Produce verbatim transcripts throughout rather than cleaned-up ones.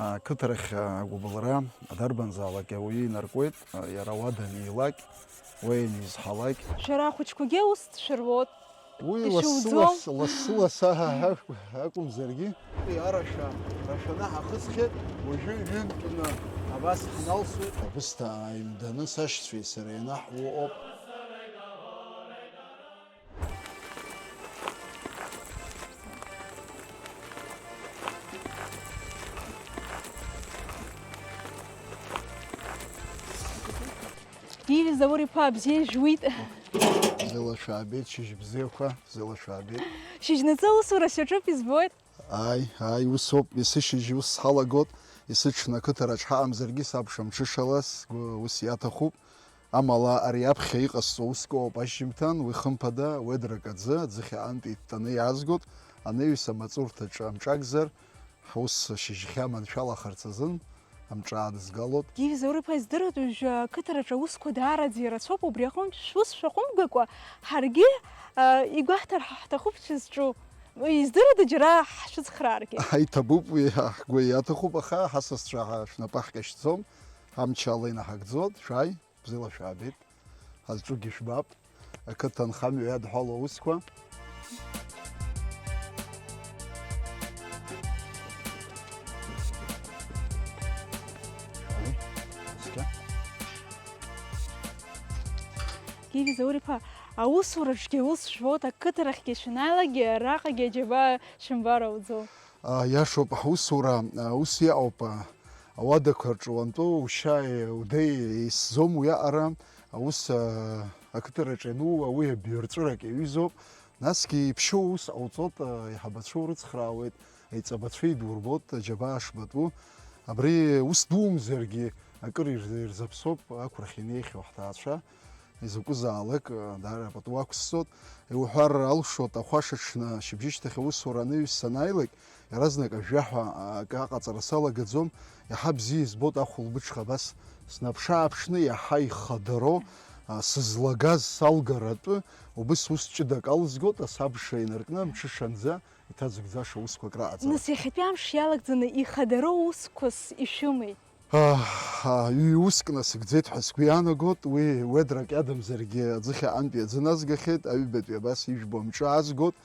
Ақыҭарахь агәыбылра дарбанзаалак ауаҩы инаркуеит, иара уа данеилак, уа ианизҳалак. Шәара ахәыҷқәагьы аус дшәыруоит. Уи лассы-ласс-, лассы-лассы ҳа, ҳа, акәымзаргьы. Арашәа рашәаны ҳахысхьеит, уажәы ҩынтәны абас ҳналсуеит. Абысҭа ааимданы сашьцәеи сареи ианаҳуо ауп. Иви Заур-иԥа, бзиа ижәуит. Бзиала шәаабеит, шьыжь бзиақәа, бзиала шәаабеит. Шьыжьнаҵы аусура саҿуп, избоит. Ааи, ааи, усоуп, есышьыжь ус ҳалагот, есыҽны ақыҭараҿ ҳаҟамзаргьы, сабша мҽышала сгәы ус иаҭахуп. Амала ари аԥхьа иҟасҵо уск ыҟоуп ашьжьымҭан, уи хымԥада, уедрак аӡы, аӡыхьаҟантә иттаны иаазгот, анаҩс амаҵурҭаҿы амҿакзар, ҳус шьыжьхьа маншәалахарц азын амҿы аадызгалот. Иви Заур-иԥа, издыруеит, уажәы ақыҭараҿы аусқәа даараӡа ирацәоуп, убри аҟынтә шәус шәаҟәымгакәа, ҳаргьы, а, игәаҳҭар ҳа-, ҳҭахуп шәызҿу. Издырада џьара ҳшәыцхрааргьы? Ҳаиҭабуп, уи ҳгәы иаҭахуп, аха ҳасасцәа ҳа-, шәнапы ҳкашьӡом, ҳамчала инаҳагӡот, шәааи. Бзиала шәаабеит. Ҳазҿугьы жәбап. Ақыҭа анхамҩа иадҳәало аусқәа. Иви Заур-иԥа, аусураҿгьы аус жәбоит, ақыҭарахьгьы шәанааилакгьы, араҟагьы аџьабаа шәымбар ауӡом. А, иашоуп, ҳусура, а, ус иаауп, а, ауадақәа рҿы уантәоу ушьа, е, удеи еисӡом уиаҟара, аус, а, ақыҭараҿы ианууа, уи абаҩрҵәырак иаҩызоуп, насгьы иԥшьоу аус ҟауҵот, а, аиҳабацәа урыцхраауеит, аиҵбацәа идурбот, аџьабаа шбатәу, абри ус дуумзаргьы акыр ирз-, ирзаԥсоуп ақәрахь инеихьоу ҳҭаацәа. Изакәызаалак, даара пату ақәсҵоит. Иуҳәар алшоит, ахәашаҽны шьыбжьышьҭахь аусура анаҩс санааилак, иаразнак ажәжәаҳәа акы аҟаҵара салагаӡом, иаҳа бзиа избоит ахәылбыҽха абас снаԥш-ааԥшны, иаҳа ихадароу, а, сызлагаз салгар атәы, убыс ус ҷыдак алызгоит, асабша инаркны, мҽышанӡа иҭазыгӡаша усқәак раҟаҵара. Нас иахьатәи амш иалагӡаны ихадароу усқәас ишәымеи? Аа, ҩ-уск насыгӡеит ҳәа сгәы иаанагот, уи уедрак иадамзаргьы аӡыхьаҟантәи аӡы назгахьеит, аҩбатәи абас ижәбо амҿы аазгот.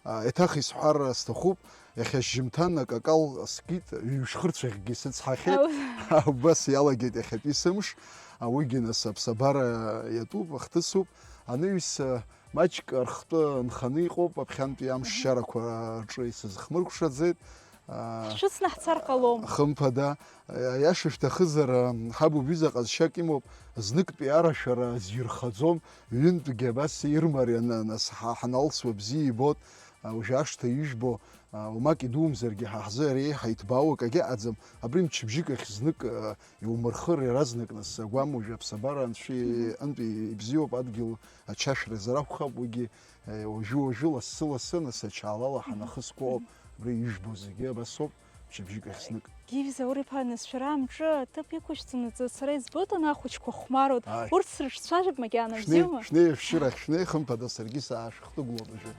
А, еиҭах исҳәар сҭахуп, иахьа шьжьымҭан акакал скит, ҩ-шьхырцәахьгьы сыцҳахьеит. Ау. Убас иалагеит иахьатәи сымш, а, уигьы нас аԥсабара иатәуп, ахҭысуп. Анаҩс, а, маҷк рхтәы нханы иҟоуп, аԥхьантәи амш шьарақәа рҿы исызхмыркәшаӡеит. Аа, ҳшәыцны ҳцар ҟалом. Хымԥада, аиаша шәҭахызар, ҳаб убҩыза ҟазшьак имоуп, зныктәи арашәара зирхаӡом, ҩынтәгьы абас ирмарианы, нас ҳа-, ҳаналсуа бзиа ибот, а, уажәы ашҭа ижәбо, а, уамак идумзаргьы ҳа ҳзы ари еиҳа иҭбаау акагьы ыҟаӡам, абри мчыбжьык ахь знык, а, иумырхыр иаразнак, нас агәам уажәы аԥсабара анцәа Мгм. Антәи ибзиоуп, адгьыл ачашәразар акәхап, уигьы Уажәы-уажәы, лассы-лассы, нас ачалала ҳанахысқәоуп, абри ижәбо зегьы абасоуп, шьыбжьык ахь знык. Гиви Заур-иԥа, нас шәара амҿы аҭыԥ иқәышәҵаны, сара избоит, ана ахәыҷқәа хәмаруеит, ааи, урҭ срыҿцәажәап макьана, шәнеи, бзиоума? Шәнеи, шәшьырахь шәнеи, хымԥада, саргьы саашәыхҭыгәлоуп уажәы.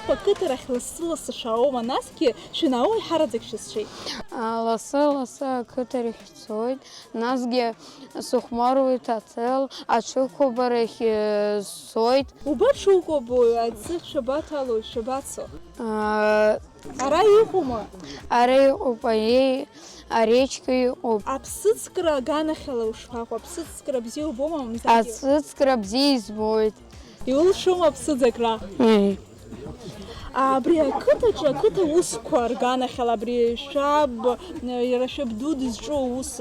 Ақыҭарахь лассы-лассы шәаауама, насгьы шәанаауа еиҳараӡак шәызшеит? Лассы-лассы ақыҭарахь ҳцоит, насгьы сыхәмаруеит аҭел, аҽыкәабарахь, э, сцоит. Убаԥшугоу, аӡы шәабаҭало, шәабацо? Ара иҟоума? Ара иҟоуп, аиеи, аречка иҟоуп. Аԥсыӡкра аганахьала ушԥаҟоу? Аԥсыӡкра бзиа убома, мамзаргьы? Аԥсыӡкра бзиа избоит. Иулшома аԥсыӡ акра? Ыы. Абри ақыҭаҿы, ақыҭа усқәа рганахьала, абри шәаб, иара шәабду дызҿу аус,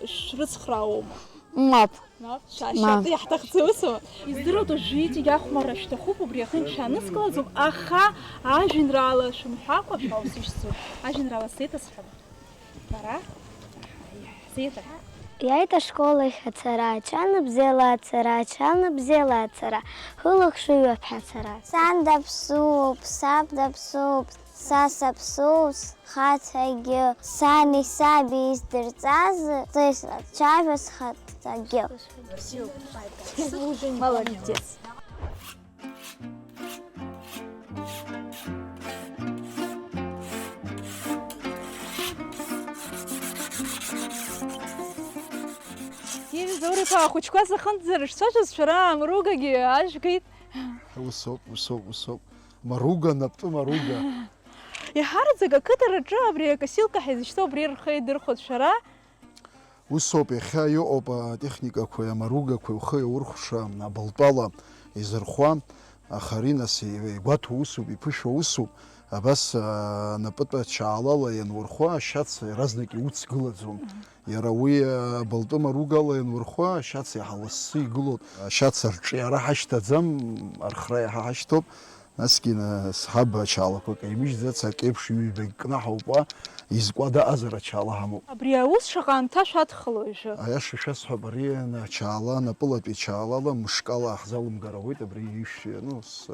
шәрыцхраауоума? Мап. Мап, шәа-, мап. Шәатәы иаҳҭахӡам, усоума? Издыруада, уажәы иҵегь ахәмарра шәҭахуп, убри аҟынтә шәааныскылаӡом, аха ажәеинраала шәымҳәакәа шәаусышьҭӡом. Ажәеинраала сеиҭасҳәап. Бара? Сеиҭа. Иааит ашкол ахь ацара, ача ныбзиала ацара, ача ныбзиала ацара, хылахшыҩ аԥҳацара. Сан даԥсуоуп, саб даԥсуоуп, са саԥсуоуп, схаҵагьы. Сани саби издырҵаз, сцәажәа схаҵа. Агьы. Молодец. Ивзоур-иԥа, ахәыҷқәа сахынҵәар шцәажәоз шәара амругагьы ажәгеит. Усоуп, усоуп, усоуп. Маруга, наптәы маруга. Иаҳараӡак ақыҭараҿы абри акосилка ҳәа изышьҭоу абри рхы идырхәоит шәара? Усоуп, иахьа иҟоуп атехникақәеи амаругақәеи ухы иаурхәша абылтәала изырхуа, аха ари нас игәаҭоу усуп, иԥышәоу усуп, абас, а, напытә ачаалала ианурхәа, ашьац иаразнак иуцгылаӡом. Иара уи, а, абылтәы маругала ианурхәа, ашьац иаҳа лассы игылоит. Ашьац арҿиара ҳашьҭаӡам, архра иаҳа ҳашьҭоуп. Насгьы, нас, ҳаб ачалақәа каимыжьӡац, акеиԥш ҩбагь кнаҳауп уа, изкуа даҟазар ачала ҳамоуп. Абри аус шаҟа аамҭа шәадхало уажәы? Аиаша шәасҳәап, ари ачала, напылатәи ачалала мышкала ҳзалымгар ауеит, абри ишәи, ну, с-,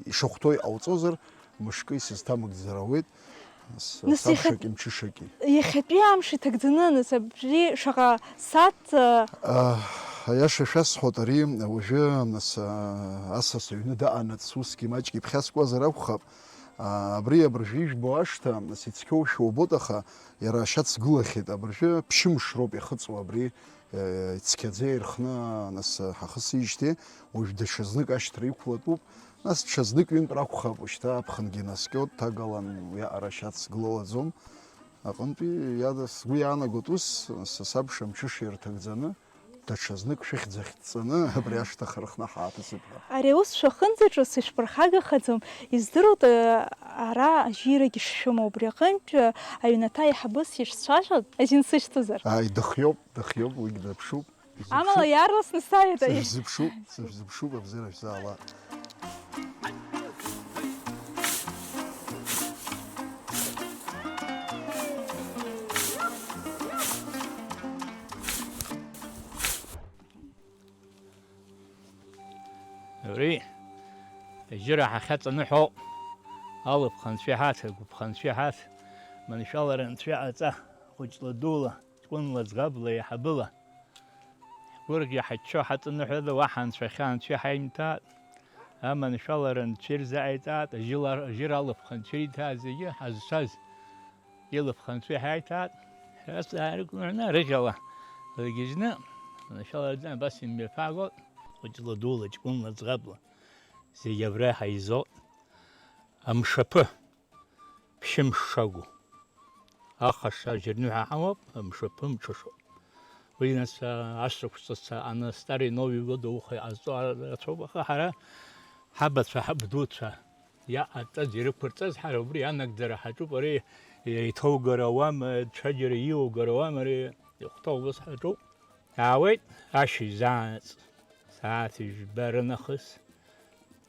ишахәҭоу иҟауҵозар, мышкы исызҭамыгӡар ауеит, с-, Нас иахьа-, сабшаки мҽышаки. Иахьатәи амш иҭагӡаны, нас, абри шаҟа сааҭ, а, А, аиаша шәасҳәоит, ари уажәы, нас, а, асас аҩны даҟанаҵ, усгьы маҷк иԥхьаскуазар акәхап. А, абри абыржәы ижәбо ашҭа, нас ицқьоушәа убоит, аха иара ашьац гылахьеит. Абыржәы ԥшьымш роуп иахыҵуа абри, э, ицқьаӡа ирхны, нас, ҳахысижьҭеи, уажә даҽазнык ашьҭра иқәлатәуп. Нас ҽазнык ҩынтә ракәхап, ушьҭа аԥхынгьы наскьоит, ҭагалан уиаҟара ашьац гылалаӡом. Аҟынтәи иада сгәы иаанагоит ус, са сабша мҽышеи рҭагӡаны, даҽазнык шәыхьӡ ахьҵаны абри ашҭа хархны ҳааҭысып ҳәа. Ари аус шәахынӡаҿы сышәԥырхагахаӡом, издыруеит, ара ажьирагьы шшәымоу, убри аҟынтә аҩнаҭа аиҳабыс ишсцәажәо азин сышьҭоузар? Ааи, дыхиоуп, дыхиоуп, уигь дыԥшуп. Амала иаарласны сааит, аиеи. Сышәзыԥшуп, сышәзыԥшуп, абзиара шәзаала. Ари ажьыра ҳахьаҵаныҳәо, алыԥха анцәа иҳаҭ, агәыԥха анцәа иҳаҭ, маншәалара анцәа иҟаҵа, хәыҷла дула, ҷкәынла ӡӷабла еиҳабыла. Ҳгәырӷьа ҳаччо ҳаҵаныҳәада, уаҳа анцәахьы анцәа иҳаимҭааит, аманшәалара анцәа ирзааиҵааит, ажьыла-, ажьыра алыԥха анцәа ириҭааит зегьы ҳазшаз илыԥха анцәа иҳаиҭааит. Ҳәа ас аарықәныҳәаны арыӷьала ргьежьны, маншәалараӡа абас имҩаԥаагоит, хәыҷла дула, ҷкәынла ӡӷабла, зегьы абра иҳаизоит. Амшаԥы. Ԥшьымш шагу. Ахаша ажьырныҳәа ҳамоуп, амшаԥы мҽышоуп. Уи нас, а, ашықәс ҵааны Старый Новый год ауха иҟазҵо рацәоуп, аха ҳара ҳабацәа, ҳабдуцәа иаҟарҵаз, ирықәырҵаз ҳара убри анагӡара ҳаҿуп, ари еиҭаугар ауам, цәаџьара иугар ауам, ари ихәҭоу ус ҳаҿуп. Аауеит ашьыжь заанаҵ, сааҭ ижәба рынахыс.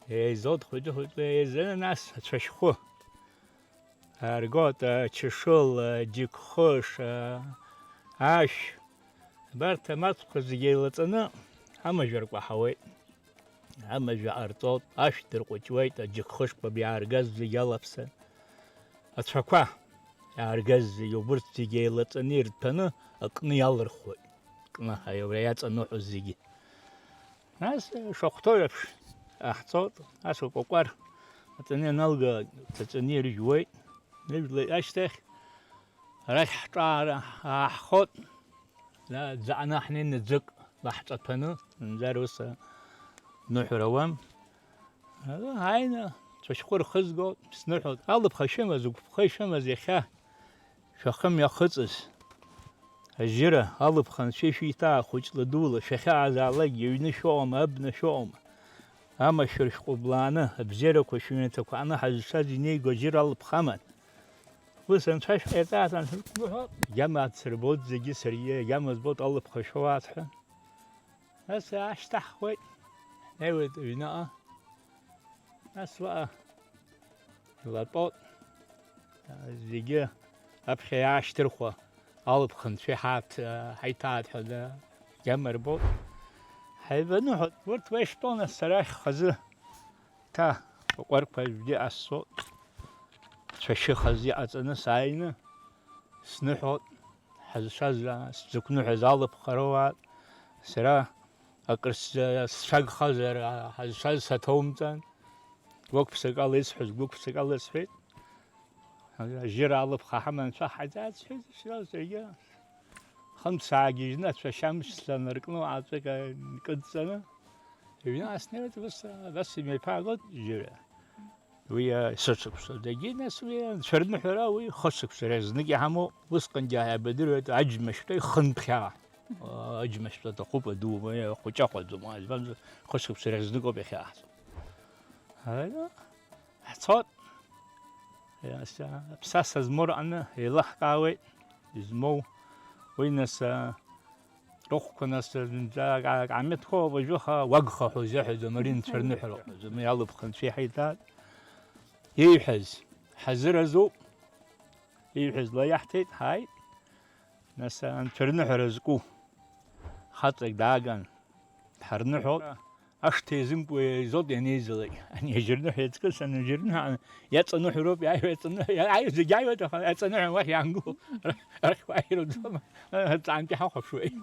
Еизоит хәыҷы-хәыҷла еизаны, нас ацәашьхәы. Аргоит, ачашыл, аџьыкхыш, а, ашә. Абарҭ амаҵәқәа зегьы еилаҵаны амажәа ркәаҳауеит. Амажәа ҟарҵоит, ашә дырҟәыҷуеит, аџьыкхышқәа иааргаз зегьы алаԥсан. Ацәақәа иааргаз зегьы, убырҭ зегьы еилаҵаны ирҭәаны акны иалырхуеит. Кнаҳа иара иаҵаныҳәоз зегьы. Нас шахәҭоу еиԥш ҟаҳҵоит, нас укәакәар аҵаны ианалга, ҭаҵаны иржәуеит. Ныжәлеит ашьҭахь, арахь ҳҿаара ааҳхот, да, ӡаҟаны ҳнеины ӡык лаҳҿаҭәаны, зынӡа ус аныҳәара ауам. Ааины, цәашьхәы рхызгоит, сныҳәоит. Алыԥха шәымаз, угәыԥха ишәымаз иахьа шәахымҩахыҵыз. Ажьыра, алыԥха анцәа ишәиҭаа, хәыҷла дула, шәахьаазаалакгьы аҩны шәоума, абна шәоума. Амашәыр шәҟәыблааны, абзиарақәа шәыҩнаҭақәа аҟны ҳазшаз инеиго ажьыра алыԥха аман. Ус анцәа шәҟаиҵааит аншәырқәлыҳәа, агьама ацырбоит зегьы саргьы, агьама збоит алыԥха шәоуааит ҳәа. Нас аашьҭаҳхуеит, ҳнеиуеит аҩныҟа. Нас уаҟа илатәоит, зегьы аԥхьа иаашьҭырхуа, алыԥха анцәа иҳаҭ-, ҳаиҭааит ҳәа да-, иамырбоит. Ҳаибаныҳәоит, урҭ уа иштәоу, нас сара хазы ҭа, акәарқәа жәгьы ҟасҵоит, цәашьы хазы иҟаҵаны сааины, сныҳәоит, ҳазшаз, сзықәныҳәаз алыԥха роуаат, Сара акыр сцәагхазар, ҳазшаз саҭоумҵан. Гәык-ԥсыкала исҳәоз гәык-ԥсыкала сҳәеит. Ажьыра алыԥха ҳаман анцәа ҳаиҵааит сҳәеит, сара саргьы. Хынтә саагьежьны ацәашьамш сланаркны уаҵәык нкыдҵаны, иҩны ааснеиуеит, ус, абас имеиԥаагоит џьара. Уи, а, сышықәса дагьи, нас уи анцәа рныҳәара, уи хышықәса рзнык иҳамоу, усҟангьы ҳаибадыруеит, аџьмашьтәа ихынԥхьаа. Аџьмашьтәа аҭахуп, аду, уи ахәыҷы ахәаӡом, избанзар, хышықәса рзнык ауп иахьааҳҵо. Ҳаҩны ҳцот, ас, аԥсаса змоу рҟны еилаҳкаауеит, измоу, уи нас, а, Рыхәқәа нас зынӡа акаамеҭқәа уажәы ха уагхахәа зеиҳәаӡом, ари нцәа рныҳәара ҳәа зымҩа алыԥха нцәа иҳаиҭааит. Ииҳәаз ҳазыразуп, ииҳәаз лаиаҳҭеит, ҳааит. Нас анцәа рныҳәара зку хаҵак дааган дҳарныҳәоит. Ашҭа иазымкуа изоуп ианеизалак. Ани ажьырныҳәа иаҵкыс, ани ажьырныҳәа иаҵаныҳәароуп, иааиуа иаҵаныҳәа, иааиуа зегь ааиуеит, аха иаҵаныҳәа уахь иаангыло. Арахь уааир уӡом. Аҵаантәи ҳахәаԥшуеит.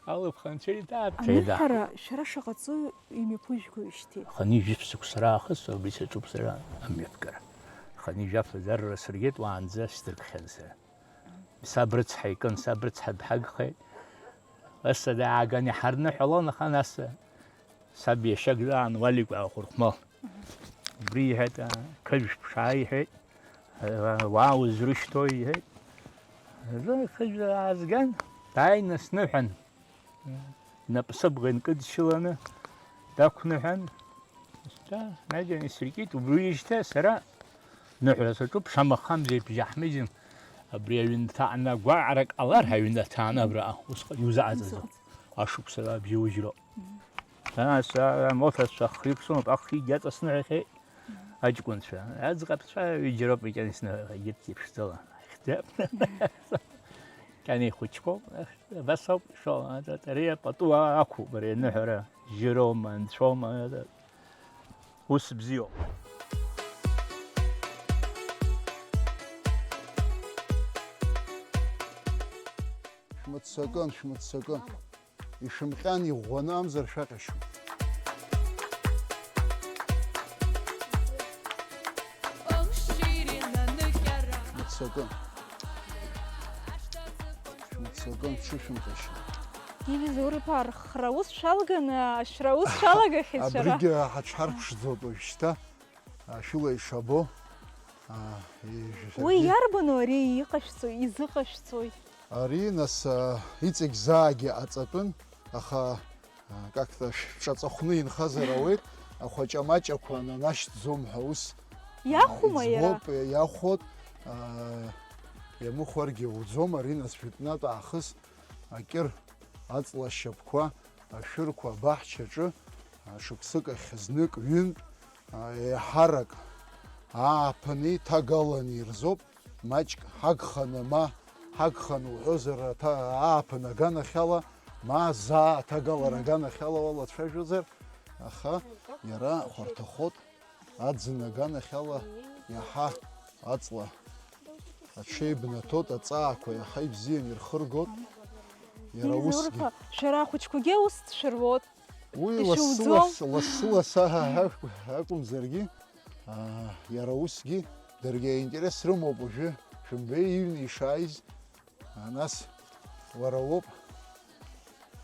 Алыԥха анцәа иҭааҭ. Аныҳәара шәара шаҟа ҵуи имҩаԥыжәгоижьҭеи? Хынҩажәи шықәса раахыс абри саҿуп сара амҩаԥгара. Хынҩажәи жәаф аӡарра сыргеит, уаанӡа сдыркхьан сара. Саб рыцҳа икын, саб рыцҳа дҳагхеит. Аса дааган иҳарныҳәалон, аха нас саб иашьак заан уаликәа ахәырхәмал. Убри иҳәеит, а, қыжә ԥшаа иҳәеит, а, уаа узрышьҭоу иҳәеит. Азы қыжә аазган, дааины сныҳәан. Инапы сыбӷа инкыдшьыланы дақәныҳәан, да, наџьан исыркит, убриижьҭеи сара ныҳәара саҿуп, шамахамзеиԥш џьаҳмыџьам, абри аҩнаҭа ана гәаҟрак ҟалар, аҩнаҭа ана абра усҟан иузаҟаҵаӡом. Ашықәсала абжьы ужьроуп. Ас амоҭацәа хҩык сымоуп, ахҩыкгьы аҵасныҳәахьеит аҷкәынцәа. Аӡӷабцәа ҩыџьа роуп икьанисны, егьырҭ иԥшӡала. Кьани ихәыҷқәоуп, абас ауп ишыҟоу, ари апату ақәуп, ари аныҳәара, жьыроума, анцәоума, ус бзиоуп. Шәмыццакын, шәмыццакын. Ишәымҟьан иӷәӷәаны амзар шәаҟьашьуеит. Шәмыццакын. Шәмыццакын, шәҽышәымҟьашьа. Ивизур иԥа, архра ус шәалаганы, ашәра ус шәалагахьеит шәара. Абригьы ҳаҽҳарԥшӡоит уажәшьҭа. Ашәыла ишабо, а, ижәҳәагьы. Уи иарбану ари иҟашәҵои, изыҟашәҵои? Ари, нас, а, иҵегь заагьы аҵатәын, аха, а, как-то шә-, ҿаҵахәны инхазар ауеит, ахәаҷамаҷақәа нанашьҭӡом ҳәа ус, а, Иахәома иара? Иӡбоуп, иахәот, а, иамыхәаргьы уӡом, ари, нас, жәытәнатә аахыс акыр аҵла ашьапқәа, ашәырқәа абаҳчаҿы, а, шықәсык ахь знык, ҩынтә, а, еиҳарак ааԥын еиҭагаланы ирзоуп, маҷк ҳагханы, ма ҳагханы уҳәозар, аҭа-, ааԥын аганахьала, ма заа аҭагалара аганахьала уалацәажәозар, аха иара хәарҭахоит. Аӡын аганахьала иаҳа аҵла аҽеибнаҭот, аҵаақәа иаҳа ибзиан ирхыргот. Иара Инзур усгьы. Ԥа, шәара ахәыҷқәагьы аус дшәыруот. Уи ишуӡом. Лассы-ласс-, лассы-ласс аҳа-, ҳа-, акәымзаргьы, аа, иара усгьы даргьы аинтерес рымоуп уажәы, шәымбеи иҩны ишааиз. А, нас уара уоуп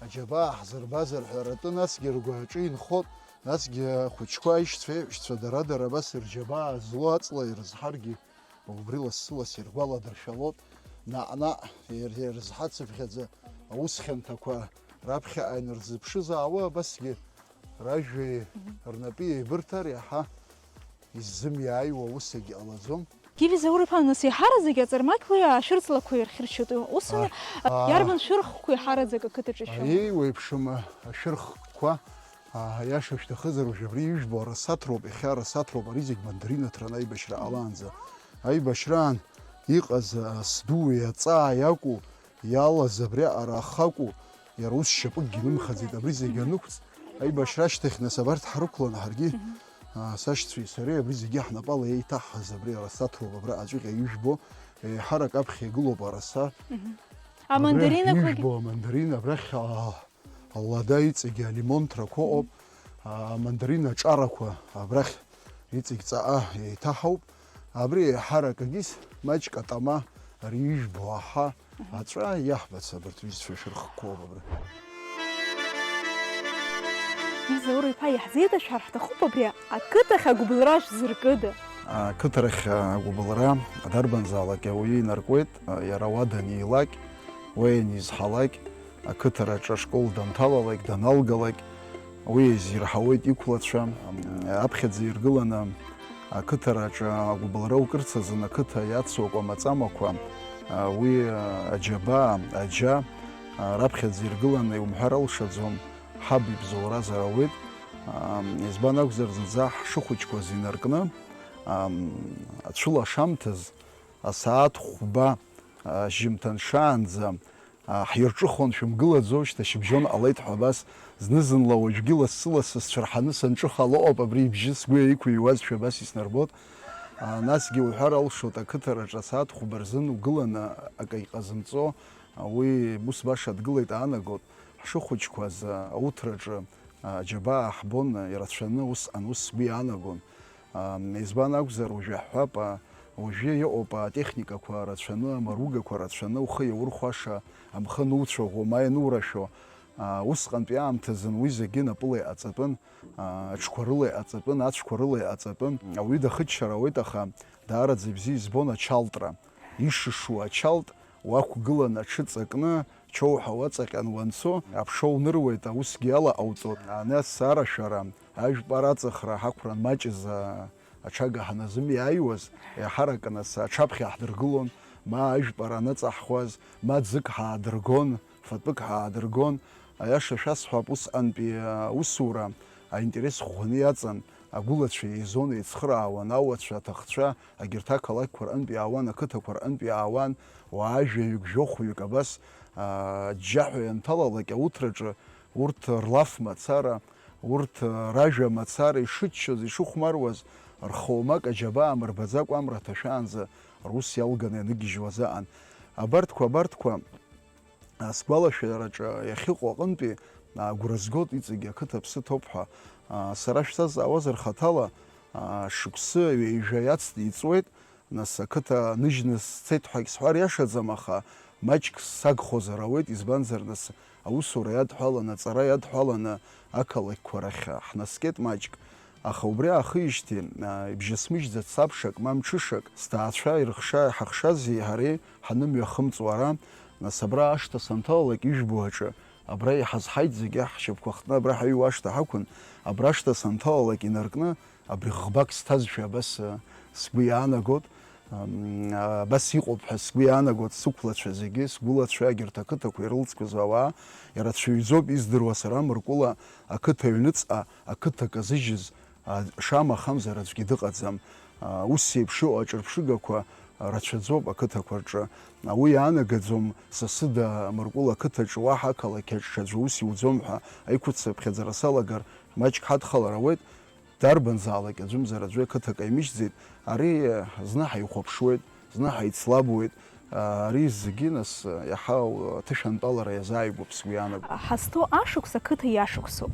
аџьабаа ҳзырбазар ҳәа аратәы, насгьы ргәаҿы инхот, насгьы ахәыҷқәа аишьцәа еиҳәшьцәа дара-дара абас рџьабаа злоу аҵла ирызҳаргьы, убри лассы-ласс иргәаладыршәалот, наҟ-наҟ ир-, ирызҳацыԥхьаӡа аус хьанҭақәа раԥхьаҟа инарзыԥшызаауа, абасгьы ражәеи рнапи еибырҭар иаҳа иззымиааиуа усагьы ҟалаӡом. Гиви Заур-иԥа, нас еиҳараӡак аҵармақьқәеи ашәырҵлақәеи рхьыршьоит. Ус ами, Аа. иарбан шәырхқәа еиҳараӡак ақыҭаҿы шәымоу? Аиеи, уеиԥшым ашәырхқәа, аа, аиаша шәҭахызар, уажә абри ижәбо арасаҭроуп, иахьа арасаҭроуп, ари зегь мандаринаҭран аибашьра ҟалаанӡа. Аибашьраан иҟаз, аа, сдуи аҵааи акәу, иалаз абриаҟара ахы акәу, иара ус шьапыкгьы нымхаӡеит, абри зегь анықәҵ, аибашьра ашьҭахь, нас, абарҭ ҳрықәланы ҳаргьы, аа, сашьцәеи сареи абри зегьы ҳнапала еиҭаҳҳаз абри арасаҭроуп, абра аҵәыҟьа ижәбо, еиҳарак аԥхьа игылоуп араса. Мгм. Абра Амандаринақәагь? Ижәбо амандарин абрахь, аа, Лада иҵегьы алимонҭрақәа ыҟоуп, амандарин аҿарақәа абрахь иҵегь ҵаҟа еиҭаҳауп. Абри еиҳарак агьыс маҷк атама ари ижәбо аҳа аҵәа иаҳбац абарҭ ҩызцәа шәырхқәоуп абра. Заур иԥа, иаҳзеиҭашәҳәар ҳҭахуп абри ақыҭахь агәыбылра шәзыркыда? Ақыҭарахь агәыбылра дарбанзаалак ауаҩы инаркуеит, иара уа данилак, уа ианизҳалак, ақыҭараҿы ашкол данҭалалак, даналгалак, уи еизирҳауеит иқәлацәа. Аԥхьаӡа иргыланы ақыҭараҿы агәыбылра укырц азын ақыҭа иацу акәамаҵамақәа, уи аџьабаа, аџьа, раԥхьаӡа иргыланы иумҳәар алшаӡом, ҳаб ибзоуразар ауеит. Избан акәзар, зынӡа ҳшыхәыҷқәаз инаркны, ацәылашамҭаз асааҭ хәба, ашьжьымҭан шаанӡа, ҳирҿыхон, шәымгылаӡо, шьҭа шьыбжьон ҟалеит ҳәа абас, зны-зынла уажәгьы лассы-лассы сцәырҳаны санҿыхало ыҟоуп, абри ибжьы сгәы иқәыҩуазшәа абас иснарбот. Насгьы уҳәар алшоит, ақыҭараҿы асааҭ хәба рзын угыланы акы иҟазымҵо, уи ус баша дгылеит аанагот. Ҳшыхәыҷқәаз ауҭраҿы аџьабаа ҳбон ирацәаны, усҟан ус сгәы иаанагон. Избан акәзар, уажәы ҳҳәап, уажәы иҟоуп атехникақәа рацәаны, амаругақәа рацәаны, ухы иаурхәаша, амхы ануцәаӷәо, ма ианурашәо. Усҟантәи аамҭазын уи зегьы напыла иҟаҵатәын, аҽқәа рыла иҟаҵатәын, ацәқәа рыла иҟаҵатәын. Ауаҩы дахыччар ауеит, аха даараӡа ибзиа избон ачалтра. Ишышу ачалт уақәгылан аҽыҵакны, чоуҳа уаҵаҟьан уанцо, аԥша уныруеит, аусгьы алаҟауҵот. Ана сарашәара, ажәпара аҵыхра ҳақәран маҷыз, а, аҽага ҳаназымиааиуаз, еиҳарак нас аҽаԥхьа ҳдыргылон, ма ажәпара аныҵаҳхуаз, ма ӡык ҳаадыргон, фатәык ҳаадыргон. Аиаша шәасҳәап, усҟантәи аусура аинтерес ӷәӷәаны иаҵан, агәылацәа еизон, еицхыраауан, ауацәа, аҭахцәа, егьырҭ ақалақьқәа рҟынтә иаауан, ақыҭақәа рҟынтә иаауан, уаа жәаҩык, жәохәҩык абас, аа, аџьџьаҳәа ианҭалалак ауҭраҿы, урҭ рлаф мацара, урҭ, ражәа мацара ишыччоз, ишыхәмаруаз, рхы оумак аџьабаа мырбаӡакәа амра ҭашәаанӡа рус иалганы ианыгьежьуаз аан. Абарҭқәа, абарҭқәа, а, сгәалашәараҿы иахьыҟоу аҟынтәи, а, агәра згоит, иҵегь ақыҭа аԥсы ҭоуп ҳәа. А, сара шәсазҵаауазар хаҭала, а, шықәсы ҩажәа иацҵа иҵуеит, нас ақыҭа ныжьны сцеит ҳәагь сҳәар иашаӡам, аха маҷк сагхозар ауеит, избанзар, нас аусура иадҳәаланы, аҵара иадҳәаланы ақалақьқәа рахь ҳнаскьеит маҷк. Аха убри аахижьҭеи, а, ибжьасмыжьӡац сабшак, ма мҽышак, сҭаацәа ирыхша-, ҳахшази ҳареи ҳанымҩахымҵуа ара, нас абра ашҭа санҭалалак ижәбо аҿы, абра иҳазҳаит зегьы, ҳшьапқәа хтны абра ҳаҩуа ашҭа ҳақәын, абра ашҭа санҭалалак инаркны, абри ӷбак сҭазшәа абас, а, сгәы иаанагот, ам, а, абас иҟоуп ҳәа сгәы иаанагот, сықәлацәа зегьы, сгәылацәа, егьырҭ ақыҭақәа ирылҵқәаз ауаа, ирацәаҩӡоуп издыруа сара Мыркәыла ақыҭа аҩныҵҟа, ақыҭа казыжьыз, а, шамахамзар аӡәгьы дыҟаӡам. А, ус еиԥш иҟоу аҿырԥшыгақәа рацәаӡоуп ақыҭақәа рҿы. А, уи иаанагаӡом, сасыда Мыркәыла ақыҭаҿы уаҳа ақалақь аҿы ҽаӡәы ус иуӡом ҳәа аиқәыццыԥхьаӡара салагар, маҷк ҳадхалар ауеит, дарбанзаалак аӡәымзар аӡәы ақыҭа каимыжьӡеит. Ари, а, зны ҳаихәаԥшуеит, зны ҳаицлабуеит, ари зегьы, нас, иаҳа аҭышәантәалара иазааигәоуп сгәы иаанагоит. Ҳазҭоу ашықәс ақыҭа иашықәсоуп.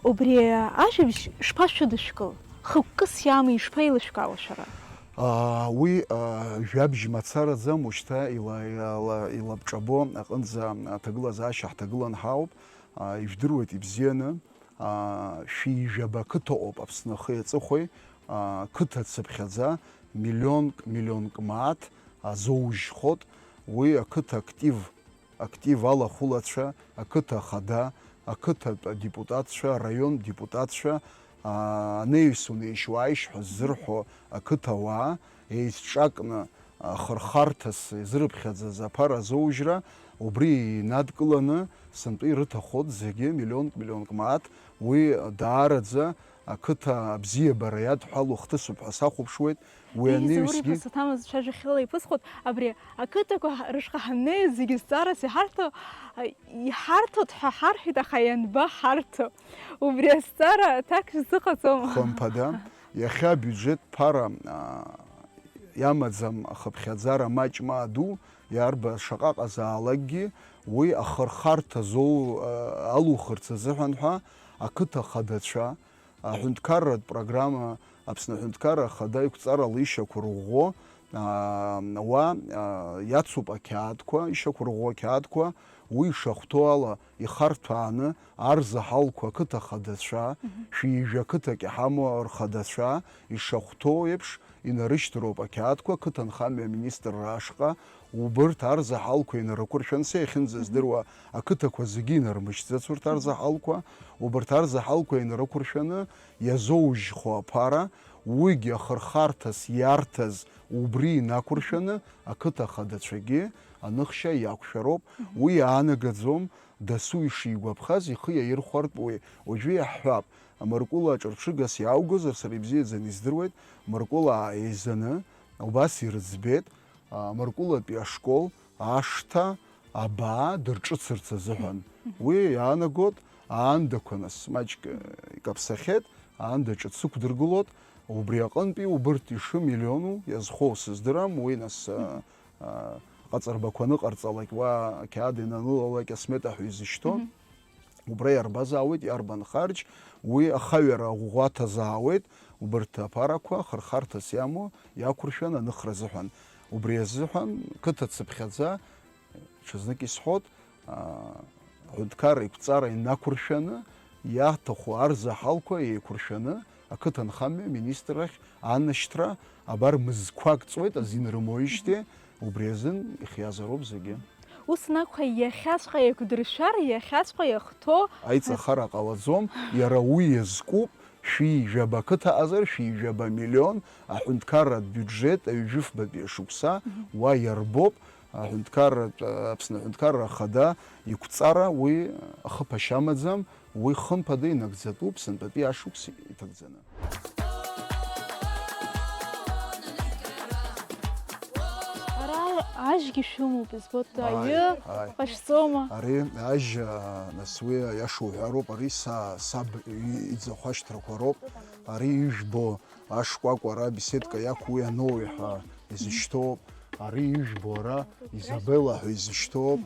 Убри ажәабжь шԥашәыдышәкыл? Хықәкыс иамоу ишԥеилышәкаауа шәара? А, уи, а, жәабжь мацараӡам, ушьҭа ила-, ила-, илабҿабо аҟынӡа аҭагылазаашьа ҳҭагылан ҳауп. А, ижәдыруеит ибзианы. Аа, шәи жәаба қыҭа ыҟоуп Аԥсны ахи аҵыхәеи, аа, қыҭа цыԥхьаӡа миллионк, миллионк мааҭ азоужьхот, уи ақыҭа актив, актив алахәылацәа, ақыҭа ахада, ақыҭатә адепутатцәа, араион депутатцәа, аа, анаҩс унеишь-уааишь ҳәа ззырҳәо ақыҭауаа еизҿакны, ахырхарҭас изырыԥхьаӡаз аԥара азоужьра, убри инадкыланы, сынтәа ирыҭахоит зегьы миллионк, миллионк мааҭ, уи даараӡа ақыҭа абзиабара иадҳәалоу хҭысуп ҳәа сахәаԥшуеит, уи Еи, Заур анаҩсгьы. Иԥа, саҭамыз цәажәахьала иԥысхот, абри ақыҭақәа ҳа-, рышҟа ҳаннеиз зегьы зҵаарас иҳарҭо, а, иҳарҭоит ҳәа ҳарҳәеит, аха ианба ҳарҭо? Убри азҵаара аҭак шәзыҟаҵома? Хымԥада, иахьа абиуџьет ԥара, а, иамаӡам ахыԥхьаӡара маҷ ма аду, иарба шаҟа ҟазаалакгьы, Уи ахырхарҭа зоу, а, алухырц азыҳәан ҳәа ақыҭа ахадацәа, аҳәынҭқарратә программа, Аԥсны Аҳәынҭқарра Ахада иқәҵарала ишьақәырӷәӷәо, а, уа, а, иацуп ақьаадқәа, ишьақәырӷәӷәо ақьаадқәа, уи ишахәҭоу ала ихарҭәааны, арзаҳалқәа ақыҭа ахадацәа, Мгм. шәи ҩажәа қыҭак иҳамоу рхадацәа, ишахәҭоу еиԥш, инарышьҭроуп ақьаадқәа ақыҭанхамҩа аминистрра ашҟа, убырҭ арзаҳалқәа инарықәыршәаны, са иахьынӡаздыруа, Мгм. ақыҭақәа зегьы инармышьҭӡац урҭ арзаҳалқәа, убырҭ арзаҳалқәа инарықәыршәаны иазоужьхо аԥара, уигьы ахырхарҭас иарҭаз убри инақәыршәаны ақыҭа ахадацәагьы аныхшьа иақәшәароуп. Мгм. Уи иаанагаӡом, дасу ишигәаԥхаз ихы иаирхәартә уи. Уажәы иаҳҳәап, Мыркәыла аҿырԥшыгас иааугозар, сара ибзиаӡаны издыруеит, Мыркәылаа еизаны убас ирыӡбеит, а, Мыркәылатәи ашкол ашҭа абаа дырҿыцырц азыҳәан. Мгм. Уи иаанагот, аандақәа нас маҷк, э, икаԥсахьеит, аанда ҿыц ықәдыргылот, убри аҟынтәи убырҭ ишымиллиону иазхоу сыздырам, уи нас, а, Мгм. а, ҟаҵарбақәа аныҟарҵалак, уа ақьаад иананылалак асмета ҳәа изышьҭоу. Мгм. Убра иарбазаауеит, иарбан харџь, уи ахаҩара ӷәӷәа аҭазаауеит, убарҭ аԥарақәа хырхарҭас иамоу иақәыршәан аныхра азыҳәан. Убри азыҳәан, қыҭа цыԥхьаӡа, ҽазнык исҳәот, аа, аҳәынҭқарра иқәҵара инақәыршәаны, иаҭаху арзаҳалқәа еиқәыршәаны, ақыҭанхамҩа аминистррахь анашьҭра, абар мызқәак ҵуеит азин рымоижьҭеи, убри азын ихиазароуп зегьы. Ус анакәха, иахьаҵәҟьа еиқәдыршәар, иахьаҵәҟьа иахәҭоу аиҵахара ҟалаӡом, иара уи иазкуп, шәи жәаба қыҭа аҟазар, шәи жәаба миллион аҳәынҭқарратә биуџьет аҩажәифбатәи ашықәса Мгм. уа иарбоуп, аҳәынҭқарратә, Аԥсны аҳәынҭқарра ахада иқәҵара уи ахыԥашьа амаӡам, уи хымԥада инагӡатәуп сынтәатәи ашықәс иҭагӡаны. Ара ажьгьы шәымоуп, избоит, Ааи, аҩы ааи. ҟашәҵома? Ари ажь, а, нас уи аиаша уҳәароуп, ари са, саб и-, иӡахәашьҭрақәа роуп. Ари ижәбо ашкәакәа ара беседка иақәу уи аноуи ҳәа изышьҭоуп. Ари ижәбо ара Изабелла ҳәа изышьҭоуп.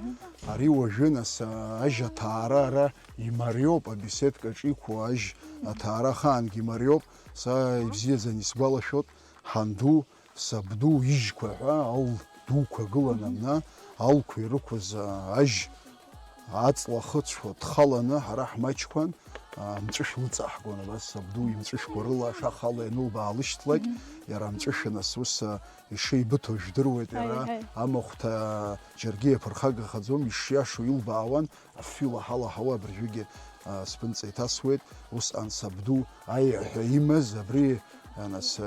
Ари уажәы, нас, а, ажь аҭаара ара имариоуп, абеседкаҿ иқәу ажь аҭаара ахаангьы имариоуп. Са ибзиаӡаны исгәалашәоит, ҳанду, сабду ижьқәа ҳәа ал дуқәа гылан Мгм. амна, алқәа ирықәыз, а, ажь аҵла хыцәқәа дхаланы, ҳара ҳмаҷқәан, а, амҵәышә лыҵаҳгон, абас сабду имҵәышәқәа рыла ашаха ала ианылбаалышьҭлак, Мгм. иара амҵәышә нас ус, а, ишеибыҭоу жәдыруеит, Ҳаи, иара ҳаи. амахәҭа џьаргьы иаԥырхагахаӡом, ишиашоу илбаауан, афҩы лаҳа-лаҳауа абыржәгьы, а, сԥынҵа иҭасуеит, усҟан сабду аиаҳәа имаз, абри, а, нас, а,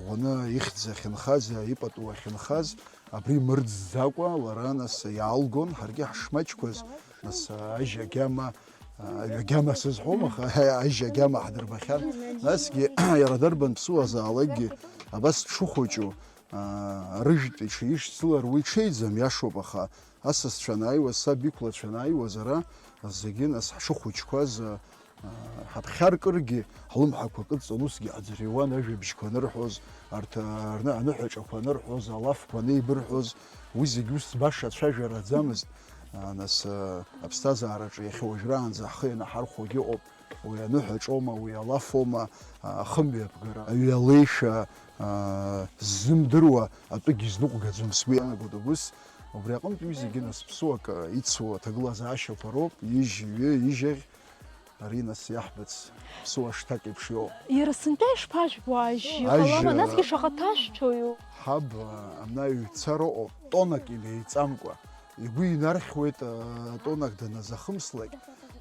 ӷәӷәаны ихьӡ ахьынхаз, а, ипату ахьынхаз, абри мырӡӡакәа лара, нас, иаалгон, ҳаргьы ҳашмаҷқәаз, нас, а, ажь агьама, а, аҩ агьама сызҳәом, аха ажь агьама ҳдырбахьан. Насгьы иара дарбан ԥсуазаалакгьы абас дшыхәыҷу, аа, рыжәтә иҽишьцылар уи ҽеиӡам, иашоуп, аха асасцәа анааиуаз, саб иқәлацәа анааиуаз, ара зегьы нас ҳшыхәыҷқәаз, аа, ҳаԥхьаркыргьы, ҳлымҳақәа кыдҵан усгьы ҳӡырҩуан, ажәабжьқәа анырҳәоз, арҭ, арны-, аныҳәаҿақәа анырҳәоз, алафқәа анеибырҳәоз, уи зегь ус баша ацәажәараӡамызт. Аа, нас, аа, аԥсҭазаараҿы иахьа уажәраанӡа ҳхы ианаҳархәогьы ыҟоуп. Уи аныҳәаҿома, уи алафома, а, ахымҩаԥгара, аҩы алеишәа, а, ззымдыруа атәыгьы изныҟәгаӡом, сгәы иаанагоит убыс. Убри аҟынтә уи зегьы нас ԥсуак, а, ицу аҭагылазаашьақәа роуп, ижь-ҩы, ижьаӷь, ари нас иаҳбац ԥсуа шҭак еиԥш иоуп. Иара сынтәа ишԥажәбо ажь? Ажь, Иҟалама, а, насгьы шаҟа ҭашәҭоу? Ҳаб, а, анаҩцара ыҟоуп, тоннак инеиҵамкәа. Игәы инархьуеит, а, тоннак даназахымслак,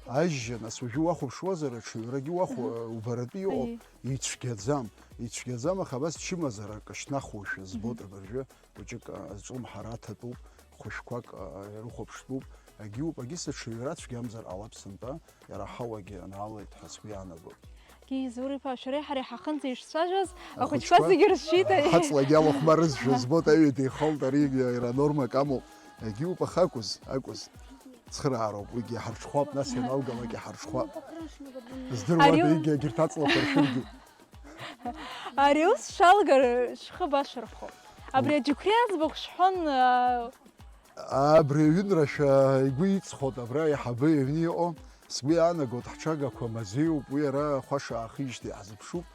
ажь, нас уажәы уахәаԥшуазар, аҽаҩрагьы уахә-, Мгм. убаратәы иҟоуп, Аиеи. ицәгьаӡам, ицәгьаӡам, аха абас чымазара акы шьҭнахуашәа збоит Мгм. абыржәы, хәыҷык, а, зҿлымҳара аҭатәуп, хәышәқәак, а, ирыхәаԥштәуп, агьиуп, агьыс аҽаҩра цәгьамзар ҟалап сынтәа, иара аҳауагьы анаалеит ҳәа сгәы иаанагоит. Геи Зур-иԥа, шәареи ҳареи ҳахынӡа ишцәажәаз, ахәыҷқәа Ахәыҷқәа, зегьы рызшьит, аиеи. Ҳаҵлагьы алахәмарызшәа збоит, аҩада ихалт, ари иара нормак амоуп. Егьиуп, аха акәыз, акәыз. Цхыраароуп, уигьы иҳарҽхәап, нас ианалгалак иҳарҽхәап. Здыруада, Ари у- егьи егьырҭ аҵлақәа ршәыргьы. Ари аус шалгар, шәхы башархо. Абри аџьықәреи аӡбахә шҳәон, аа, Абри аҩынрашәа игәы иҵхоит абра аиҳабы иҩны иҟоу. Сгәы иаанагоит, ҳҽагақәа мазеиуп, уи ара ахәаша аахижьҭеи ҳзыԥшуп.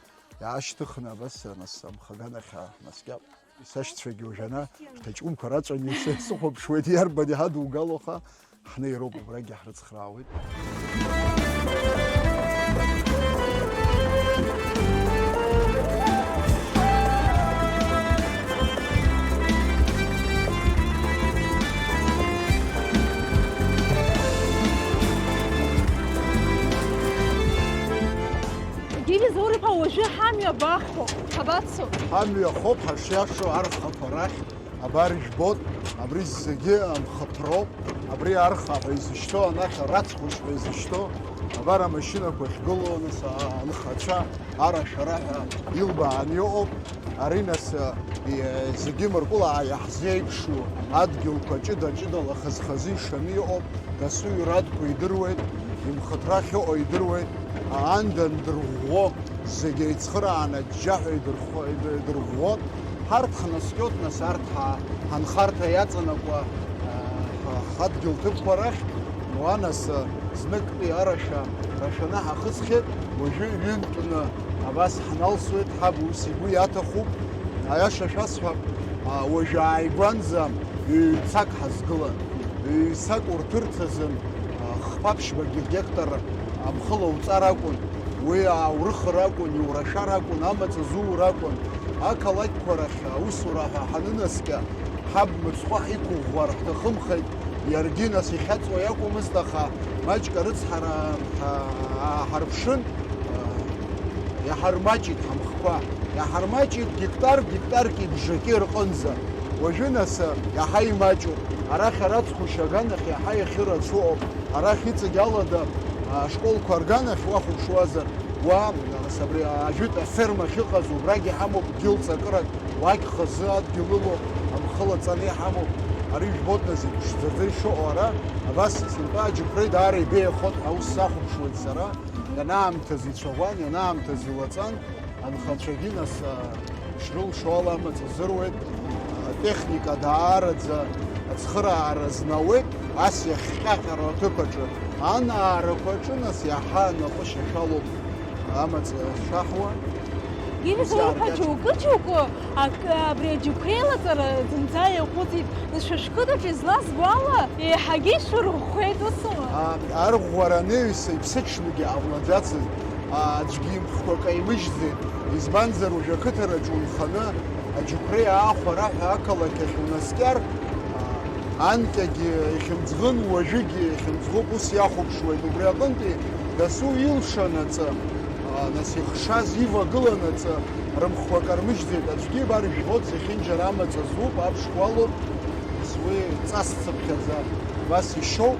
Иаашьҭыхны абас, нас, амхаганахь ааҳнаскьап. Сашьцәагьы уажәана, шьҭа ҷкәынқәа раҵәаны исыхәаԥшуеит, иарбан иҳадугалоха, ҳнеироуп, убрагьы ҳрыцхраауеит. Гиви Заур-иԥа, уажәы ҳамҩа абахәо, ҳабацо? Ҳамҩа хоуп, ҳашиашоу архақәа рахь. Абар ижәбоит, абри зегьы амхаҭроуп, абри арха ҳәа изышьҭоу, анахь арацхәышь ҳәа изышьҭоу, абар амашьынақәа ахьгылоу, нас, а-, анхацәа, арашәара ҳәа илбааны иҟоуп. Ари, нас, а, и-, зегьы мыркәылаа иаҳзеиԥшу, адгьылқәа ҷыда-ҷыдала хаз-хазы ишаны иҟоуп, дасу ирадқәа идыруеит, имхаҭра ахьыҟоу идыруеит, аанда андырӷәӷәо, зегь еицхырааны аџьџьаҳәа идырхо-, идырӷәӷәо, ҳарҭ ҳнаскьоит, нас, арҭ ҳа-, ҳанхарҭа иаҵанакуа, а, ҳа-, ҳадгьыл ҭыԥқәа рахь, уа, нас, а, зныктәи арашәа рашәаны ҳахысхьеит, уажәы ҩынтәны абас ҳналсуеит, ҳаб ус игәы иаҭахуп. Аиаша шәасҳәап, а, уажәы ааигәанӡа ҩ-цак ҳазгылан. Ҩ-цак урҭырц азын, а, хԥа-ԥшьба гектар амхы лауҵар акәын, уи ааурыхыр акәын, иурашәар акәын, амаҵ азуур акәын. Ақалақьқәа рахь аусура ҳәа ҳанынаскьа, ҳаб мыцхәы ҳиқәыӷәӷәар ҳҭахымхеит, иаргьы нас ихьаҵуа иакәмызт, аха маҷк арыцҳара ҳа-, ааҳарԥшын, а, иаҳармаҷит ҳамхқәа, иаҳармаҷит гектар, гектарки бжаки рҟынӡа. Уажәы нас, а, иаҳа имаҷуп. Арахь арацхәышь аганахь иаҳа иахьырацәоу ыҟоуп. Арахь иҵегь алада ашколқәа рганахь уахәаԥшуазар, уа, нас абри ажәытә аферма ахьыҟаз, убрагь иҳамоуп дгьыл ҵакырак, уагь хазы адгьыл ылоуп, амхы лаҵаны иҳамоуп. Ари жәбоит, нас, иԥшӡаӡа ишыҟоу ара, абас сынтәа аџьықәреи даара ибеиахоит ҳәа аус сахәаԥшуеит сара, ианаамҭаз ицәаӷәан, ианаамҭаз илаҵан. Анхацәагьы, нас, а, ишрылшо ала амаҵ азыруеит, атехника даараӡа ацхыраара знауеит, ас иахҟьаҟьароу аҭыԥ аҿы. Анаарақәа аҿы, нас, иаҳа анапы шьашәалоуп амаҵ шаҳуа. Ус Гиви Заур-иԥа, иааркьаҿ- џьоукы-џьоукы ак-, абри аџьықәреи лаҵара зынӡа иаҟәыҵит. Нас шәа шәқыҭаҿы излазбо ала, еиҳагьы ишәырӷәӷәеит, усума? А, арӷәӷәара анаҩс иԥсыҽнагьы ҟамлаӡацызт. Аӡәгьы имхқәа каимыжьӡеит, избанзар, уажә ақыҭараҿы унханы, аџьықәреи аахәара ҳәа ақалақь ахь унаскьар, анкьагьы ихьымӡӷын, уажәыгьы ихьымӡӷуп, ус иахәаԥшуеит. Убри аҟынтәи дасу илшанаҵы, нас ихшаз ивагыланаҵы, рымхқәа кармыжьӡеит. Аӡәгьы ибар жәбоит, зехьынџьара амаҵ азуп, аԥшқәа алоуп, нас уи ҵасцыԥхьаӡа абас ишьоуп.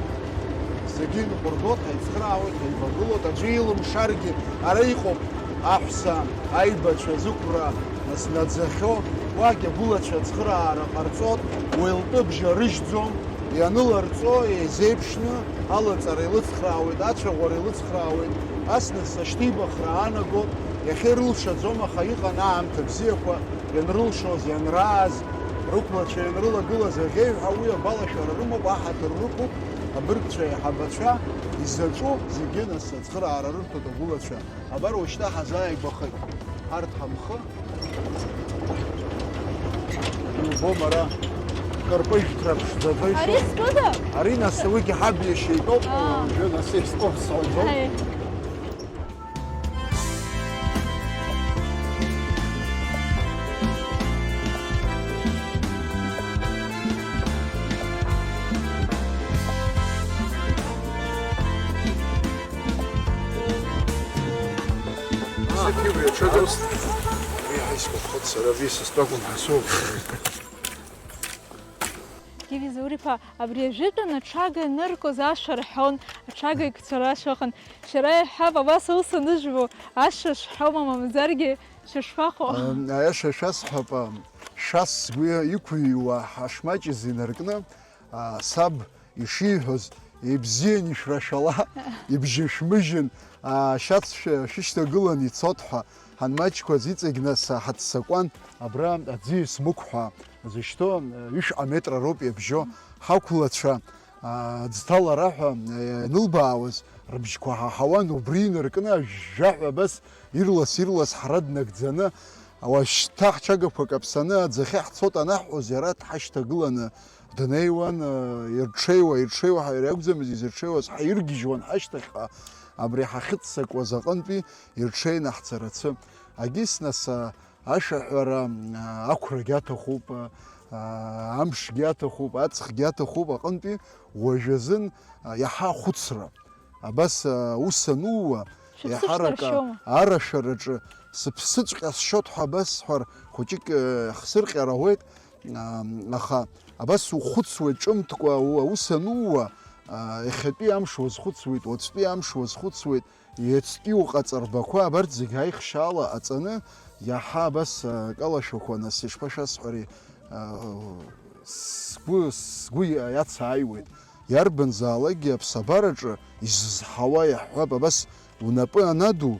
Зегьы инҟәыргоит, ҳаицхраауеит, ҳаивагылоит, аӡәы илымшаргьы, ара иҟоуп аҳәса аибацәа зықәра знаӡахьоу, уагь агәылацәа ацхыраара ҟарҵоит, уи лтәы бжьарыжьӡом, ианыларҵо еизеиԥшны алаҵара илыцхраауеит, ацәаӷәара илыцхраауеит, ас нас ашьҭеибахра аанагоит, иахьа ирылшаӡом, аха иҟан аамҭа бзиақәа ианрылшоз, ианрааз, рықәлацәа ианрылагылаз аӷьеҩҳәа уи агәалашәара рымоуп, аҳаҭыр рықәуп. Абыргцәа аиҳабацәа изаҵәу зегьы нас ацхыраара рырҭоит агәылацәа. Абар уажәшьҭа ҳазааигәахеит ҳарҭ ҳамхы. Иубом ара кырпыжәҭра ԥшӡаӡа ишоуп. Ари скыда? Ари нас уигьы ҳаб иашьа итәоуп, аа, уажәы нас изтәоуп сҳәаӡом. Аи. Сахьыбри аҽадоуст. Уи ҳаисгәаԥхоит сара, абри са стәакәын ҳасоуп. Гиви Заур-иԥа, абри ажәытәан аҽага аныркыз ашәа рҳәон, аҽага икцәара ашәа ыҟан. Шәара иаҳҳәап, абас аус аныжәбо, ашәа шәҳәома, мамзаргьы шәышԥаҟоу? Ам, аиаша шәасҳәап, ам, шәас сгәы иқәыҩуа ҳашмаҷыз инаркны, а, саб ишиҳәоз, ибзиан ишәрашәала, ибжьы шәмыжьын, а, шьац шәы-, шәышьҭагылан ицот ҳәа, ҳанмаҷқәаз иҵегь нас ҳаццакуан, абра аӡиас мықә ҳәа зышьҭоу, а, ҩышәҟа метра роуп иабжьо, Ҳақәлацәа, аа, аӡҭалара ҳәа, е, ианылбаауаз, рыбжьқәа ҳаҳауан, убри инаркны ажәжәаҳәа абас ирлас-ирлас ҳара днагӡаны, уашьҭа ҳчагақәа каԥсаны аӡахьы ҳцот анаҳҳәоз, иара дҳашьҭагыланы днеиуан, е, ирҽеиуа, ирҽеиуа ҳәа иара иакәӡамыз изырҽеиуаз, ҳаиргьежьуан ҳашьҭахьҟа, абри ҳахьыццакуаз аҟынтәи ирҽеины ҳцарацы. Агьыс нас, а, Ашәаҳәара, аа, ақәрагьы аҭахуп, аа, амшгьы аҭахуп, аҵхгьы аҭахуп аҟынтәи уажәазын, аа, иаҳа ахәыцра. Абас, аа, ус анууа, шәыԥсы еиҳарак, ҿнаршьома? Арашәараҿы сыԥсыҵәҟьа сшьоит ҳәа абасҳәар, хәыҷык, аа, хсырҟьар ауеит, аа, аха абас ухәыцуеит ҿымҭкәа, у-, аус анууа, аа, иахьатәи амш уазхәыцуеит, уаҵәтәи амш уазхәыцуеит, Иацтәи уҟаҵарбақәа абарҭ зегь аихшьаала аҵаны, иаҳа абас, а, акалашәақәа, нас, ишԥашәасҳәари, а, сгәы, сгәы иа-, иацааиуеит. Иарбанзаалакгьы аԥсабараҿы изызҳауа иаҳҳәап, абас унапы анаду,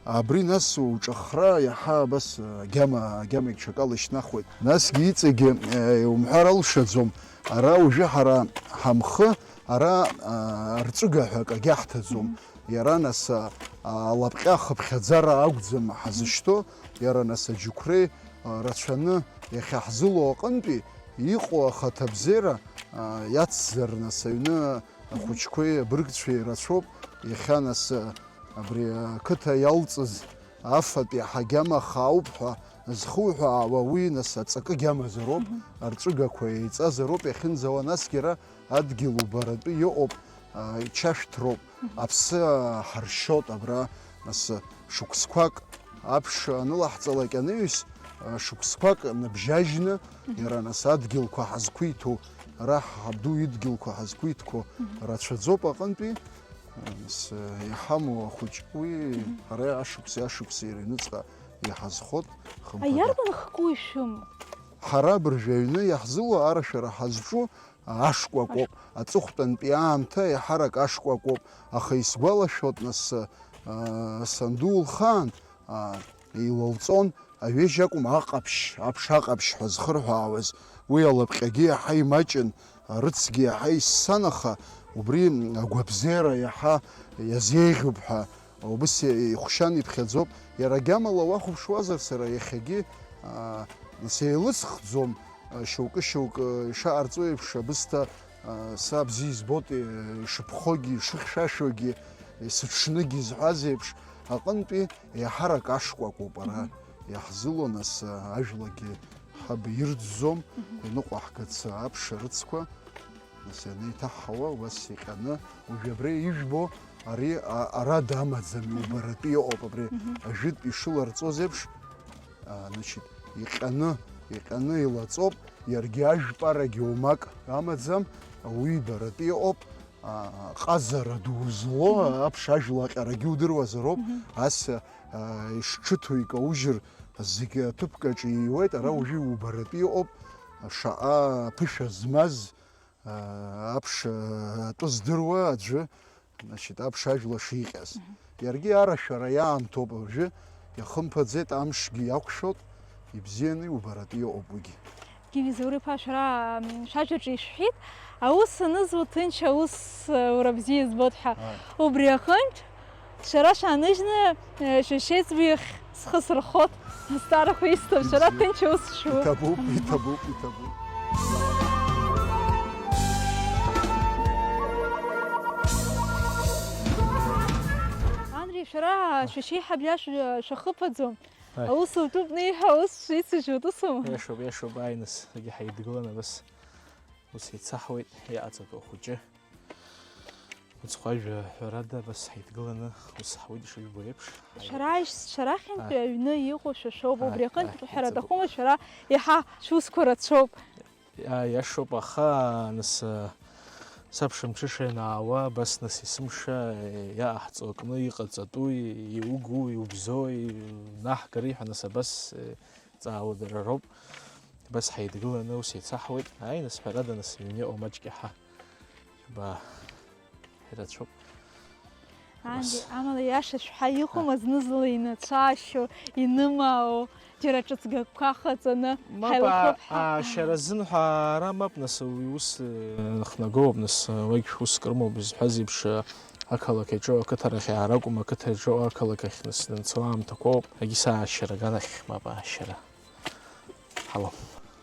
абри нас уҿахра иаҳа абас, а, агьама, агьама иҽакала ишьҭнахуеит. Насгьы иҵегьы, а, иумҳәар алшаӡом, ара уажәы ҳара ҳамхы, ара, а, арҵәыга ҳәа акагьы ҳҭаӡом. Иара нас, а, алапҟьа хыԥхьаӡара акәӡам ҳазышьҭоу, иара нас аџьықәреи, а, рацәаны иахьаҳзылоу аҟынтәи иҟоу ахаҭабзиара, а, иацзар нас аҩны ахәыҷқәеи абыргцәеи рацәоуп, иахьа нас, а, абри ақыҭа иалҵыз афатә иаҳагьама хаауп ҳәа зхуҳәаауа уи нас аҵакы гьамазароуп, арҵәыгақәа еиҵазароуп иахьынӡауа, насгьы ара Адгьыл убаратәы иҟоуп, а, ичашәҭроуп, аԥсы ҳаршьоит абра, нас, шықәсқәак аԥш анылаҳҵалак анаҩс, а, шықәсқәак ныбжьажьны, иара нас адгьылқәа ҳазқәиҭу, ара ҳабду идгьылқәа ҳазқәиҭқәо рацәаӡоуп аҟынтәи, а, нас, а, иҳамоу ахәыҷ уи ҳара ашықәси ашықәси иара иҩныҵҟа иҳазхоит, хымԥада. Аиарбан хкы ишәым? Ҳара абыржәы аҩны иаҳзыло арашәара ҳазҿу ашкәакәоуп, аҵыхәтәантәи аамҭа еиҳарак ашкәакәоуп, аха исгәалашәоит, нас, а, санду лхаан, а, илалҵон, аҩежь акәым, аҟаԥшь, аԥш аҟаԥшь ҳәа зхырҳәаауаз, уи алапҟьагьы иаҳа имаҷын, арыцгьы иаҳа иссан, аха убри агәабзиара иаҳа иазеиӷьуп ҳәа Убыс ихәшьан иԥхьаӡоуп. Иара агьамала уахәаԥшуазар, сара иахьагьы, аа, сеилысхӡом, а, шьоукы-шьоукы ишаҟарҵо еиԥш, абысҭа, а, са бзиа избоит, е, ишыԥхогьы, ишыхьшәашәогьы, е, сыҽныгьы изҳәаз еиԥш, аҟынтәи еиҳарак ашкәакәоуп ара иаҳзыло, нас, а, ажәлагьы ҳаб ирӡӡом, иныҟәаҳгац аԥш арыцқәа. Нас ианеиҭаҳҳауа, убас иҟьаны, уажәы абри ижәбо, ари, а, ара дамаӡам, иубаратәы иҟоуп, абри ажәытә ишыларҵоз еиԥш, а, значит, иҟьаны, иҟьаны илаҵоуп, иаргьы ажәпарагьы уамак амаӡам, уи ибаратәы иҟоуп, а, ҟазара ду злоу, аԥш ажәла аҟьарагьы удыруазароуп, ас, а, ишҽыҭоу икаужьыр, зегьы аҭыԥкаҿ ииуеит, ара уажәы иубаратәы иҟоуп, шаҟа ԥышәа змаз, аа, аԥш, аа, атәы здыруа аӡәы, значит, аԥш ажәла шиҟьаз. Иаргьы арашәара иаамҭоуп уажәы, иахымԥаӡеит, амшгьы иақәшәоит, ибзианы иубаратәы иҟоуп уигьы. Гиви Заур-иԥа, шәара, м, шәажәаҿы ишәҳәеит, аус анызу ҭынч аус, э, ура бзиа избоит ҳәа. Ааи. Убри аҟынтә, шәара шәааныжьны, э, шәа шәеиҵбы иахь Схы сырхот, азҵаарақәа исҭо, шәара ҭынч аус шәуп. Иҭабуп, иҭабуп, иҭабуп. Анри, шәара шәашьеиҳаб иашәа шәахыԥаӡом. Аи. Аус лтәуп неиҳәа, аус шәицыжьуа, усума? Иашоуп, иашоуп, ааи, нас, егьи ҳаидгылан абас. Ус еицаҳауеит, иҟаҵатәу ахәыҷы. Мыцхәажәа, ҳәарада, абас ҳаидгыланы ус ҳауеит ишыжәбо еиԥш. Шәара ишь-, шәарахьынтәи аҩны иҟоу шәа шәоуп, убри аҟынтә ҳәара аҭахума, шәара еиҳа шәусқәа рацәоуп. Иа-, иашоуп, аха, нас, сабша мҽыша ианаауа, абас, нас, есымша иаҟаҳҵо акны иҟаҵатәу, иугу, иубзоу, инаҳгари ҳәа, нас, абас, ҵаауа дара роуп. Абас ҳаидгыланы ус еицаҳуеит. Ааи, нас, ҳәарада, нас, иҩны иҟоу маҷк иаҳа. Ба, ирацәоуп. Анди, абас. Амала иаша шәҳәа иҟоума, а, зны-зынла инацәаашьо, инымаау, Џьара ҿыцгақәа хаҵаны Мап, ҳаилахоуп ҳәа. Аашьара азын ҳәа ара мап, нас уи ус, э, хнагоуп, нас, э, уагь шәуск рымоуп, изҳәаз еиԥш, э, ақалақь аҿы, ақыҭарахь аара акәым, ақыҭа аҿы ақалақь ахь, нас, данцо аамҭақәоуп, егьыс аашьара аганахь мап аашьара ҳалам.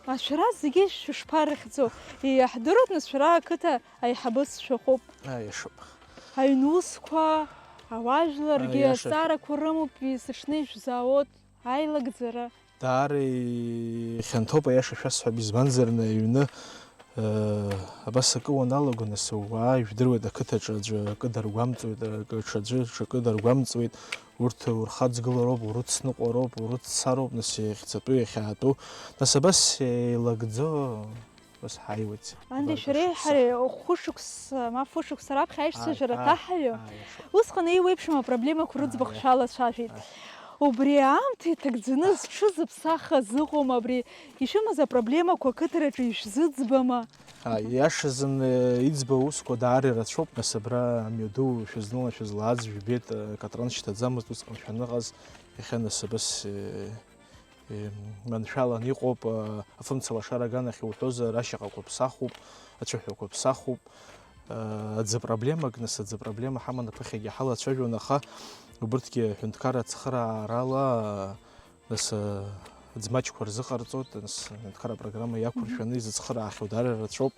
Ашәара зегьы шәышԥарыхьӡо, иаҳдыруеит, нас шәара ақыҭа аиҳабыс шәыхәуп. Аиашоуп. Аҩнусқәа, ауаажәларгьы Аиашахь. Азҵаарақәа рымоуп, есыҽны ишәзаауоит аилагӡара. Даара ихьанҭоуп, аиаша шәасҳәап, избанзар, аҩны, э, абас акы уаналаго, нас, ауаа, ижәдыруеит, ақыҭаҿы аӡәы акы даргәамҵуеит, акы, ҽаӡәы ҽакы даргәамҵуеит, урҭ урхаҵгылароуп, урыцныҟәароуп, урыццароуп, нас, иахьцатәу, иахьаатәу, нас, абас еилагӡо, Ус ҳаиуеит. Анди, шәареи ҳареи хәышықәса, ма фышықәса раԥхьа аишьцәажәара ҭаҳаҩы. Ааи, ааи, ааи. Усҟан еиуеиԥшым апроблемақәа рыӡбахә шәалацәажәеит. Убри аамҭа иҭагӡаны зҽы зыԥсахыз ыҟоума абри? Ишәымаз апроблемақәа ақыҭараҿы ишәзыӡбама? Ааи, иашазын, э, иӡбо аусқәа даара ирацәоуп, нас абра амҩаду шәызныла шәызлааз жәбеит, э, Катран шьҭаӡамызт усҟан шәаныҟаз, иахьа нас абас, э, Е, маншәалан иҟоуп, а, афымцалашара аганахь иуҳәозар, ашьаҟақәа ԥсахуп, ацәаҳәақәа ԥсахуп. А, аӡы проблемак, нас, аӡы проблема ҳаман аԥыхьагьы ҳалацәажәон, аха убырҭгьы аҳәынҭқарра ацхыраарала, нас, а, аӡмаҷқәа рзыҟарҵоит, нас, аҳәынҭқарра апрограмма иақәыршәаны изыцхыраахьоу даара рацәоуп.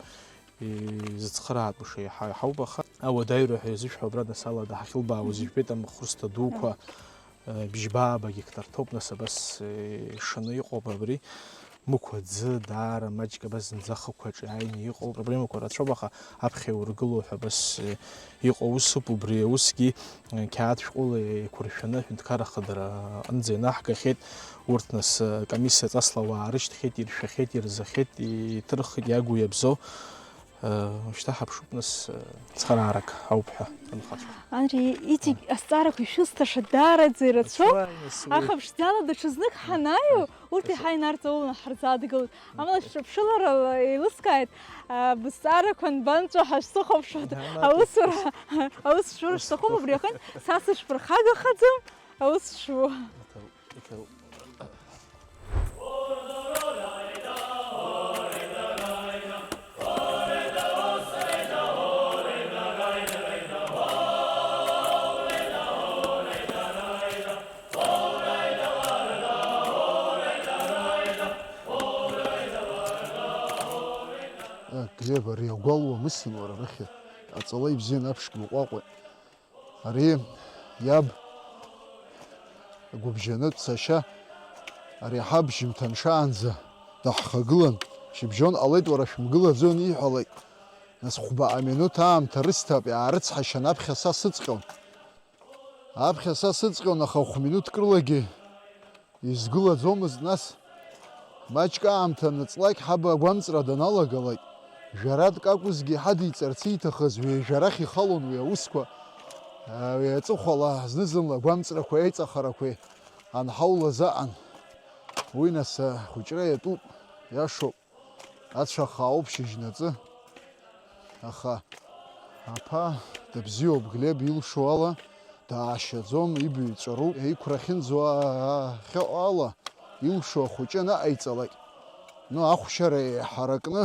Изыцхыраатәуша иаҳа-, иаҳауп, аха ауадаҩра ҳәа иазышәҳәо абра нас алада ҳахьылбаауаз, ижәбеит амхырсҭа дуқәа, э, бжьба-ааба гектар ҭоуп, нас абас, э, ишаны иҟоуп абри. Мықә аӡы даара маҷк абас зынӡа ахықәаҿ иааины иҟоу проблемақәа рацәоуп, аха аԥхьа иургыло ҳәа абас, э, иҟоу усуп, убри аусгьы, э, қьаад шәҟәыла еиқәыршәаны аҳәынҭқарра ахадара аҟынӡа инаҳгахьеит. Урҭ нас, э, комиссиа ҵасла ауаа рышьҭхьеит, иршәахьеит, ирзахьеит, иҭырхит, иагу иабзоу. Э, шьҭа ҳаԥшуп нас, э, цхыраарак ауп ҳәа анхацәа. Анри, иҵегь азҵаарақәа ишәысҭаша даараӡа ирацәоуп, Ацәа, нас уи аха ԥшӡала даҽазнык ҳанааиу, урҭ Ацәа. Еиҳа инарҵауланы ҳарзаадгылоит. Амала шәҿаԥшыларала еилыскааит, а, бызҵаарақәа анбанҵәо ҳашәсыхәаԥшуа, Ага, аусура, аус шәура Ус шәҭахуп, убри аҟынтә са сышәԥырхагахаӡам, аус шәу. Иҭабуп, иҭабуп. Глеб, ари агәал уамысын уара, рыхьӡ. Аҵала ибзиан аԥшгьы уҟәаҟәеит. Ари иаб агәыбжьанытә сашьа, ари ҳабжьымҭан шаанӡа даҳхагылан, шьыбжьон ҟалеит, уара шәымгылаӡои аниҳәалак, нас хәба аминуҭ аамҭа рысҭап, иаарыцҳашьан аԥхьа са сыҵҟьон. Аԥхьа са сыҵҟьон, аха хә-минуҭк рылагьы изгылаӡомызт нас. Маҷк аамҭа наҵлак ҳаб агәамҵра даналагалак, жәаратәк акәызгьы ҳадиҵарц ииҭахыз ҩажәа рахь ихалон уи аусқәа. Уи аҵыхәала зны-зынла агәамҵрақәеи аиҵахарақәеи анҳаулаз аҟан. Уи нас ахәыҷра иатәуп, иашоуп. Ацәа хаауп шьыжьнаҵы. Аха аԥа дыбзиоуп, Глеб илшо ала даашьаӡом, ибаҩ ҵәароуп, иқәра ахьынӡоу ахьыҟоу ала илшо ахәыҷы анаҟаиҵалак, ну, ахәшьара еиҳаракны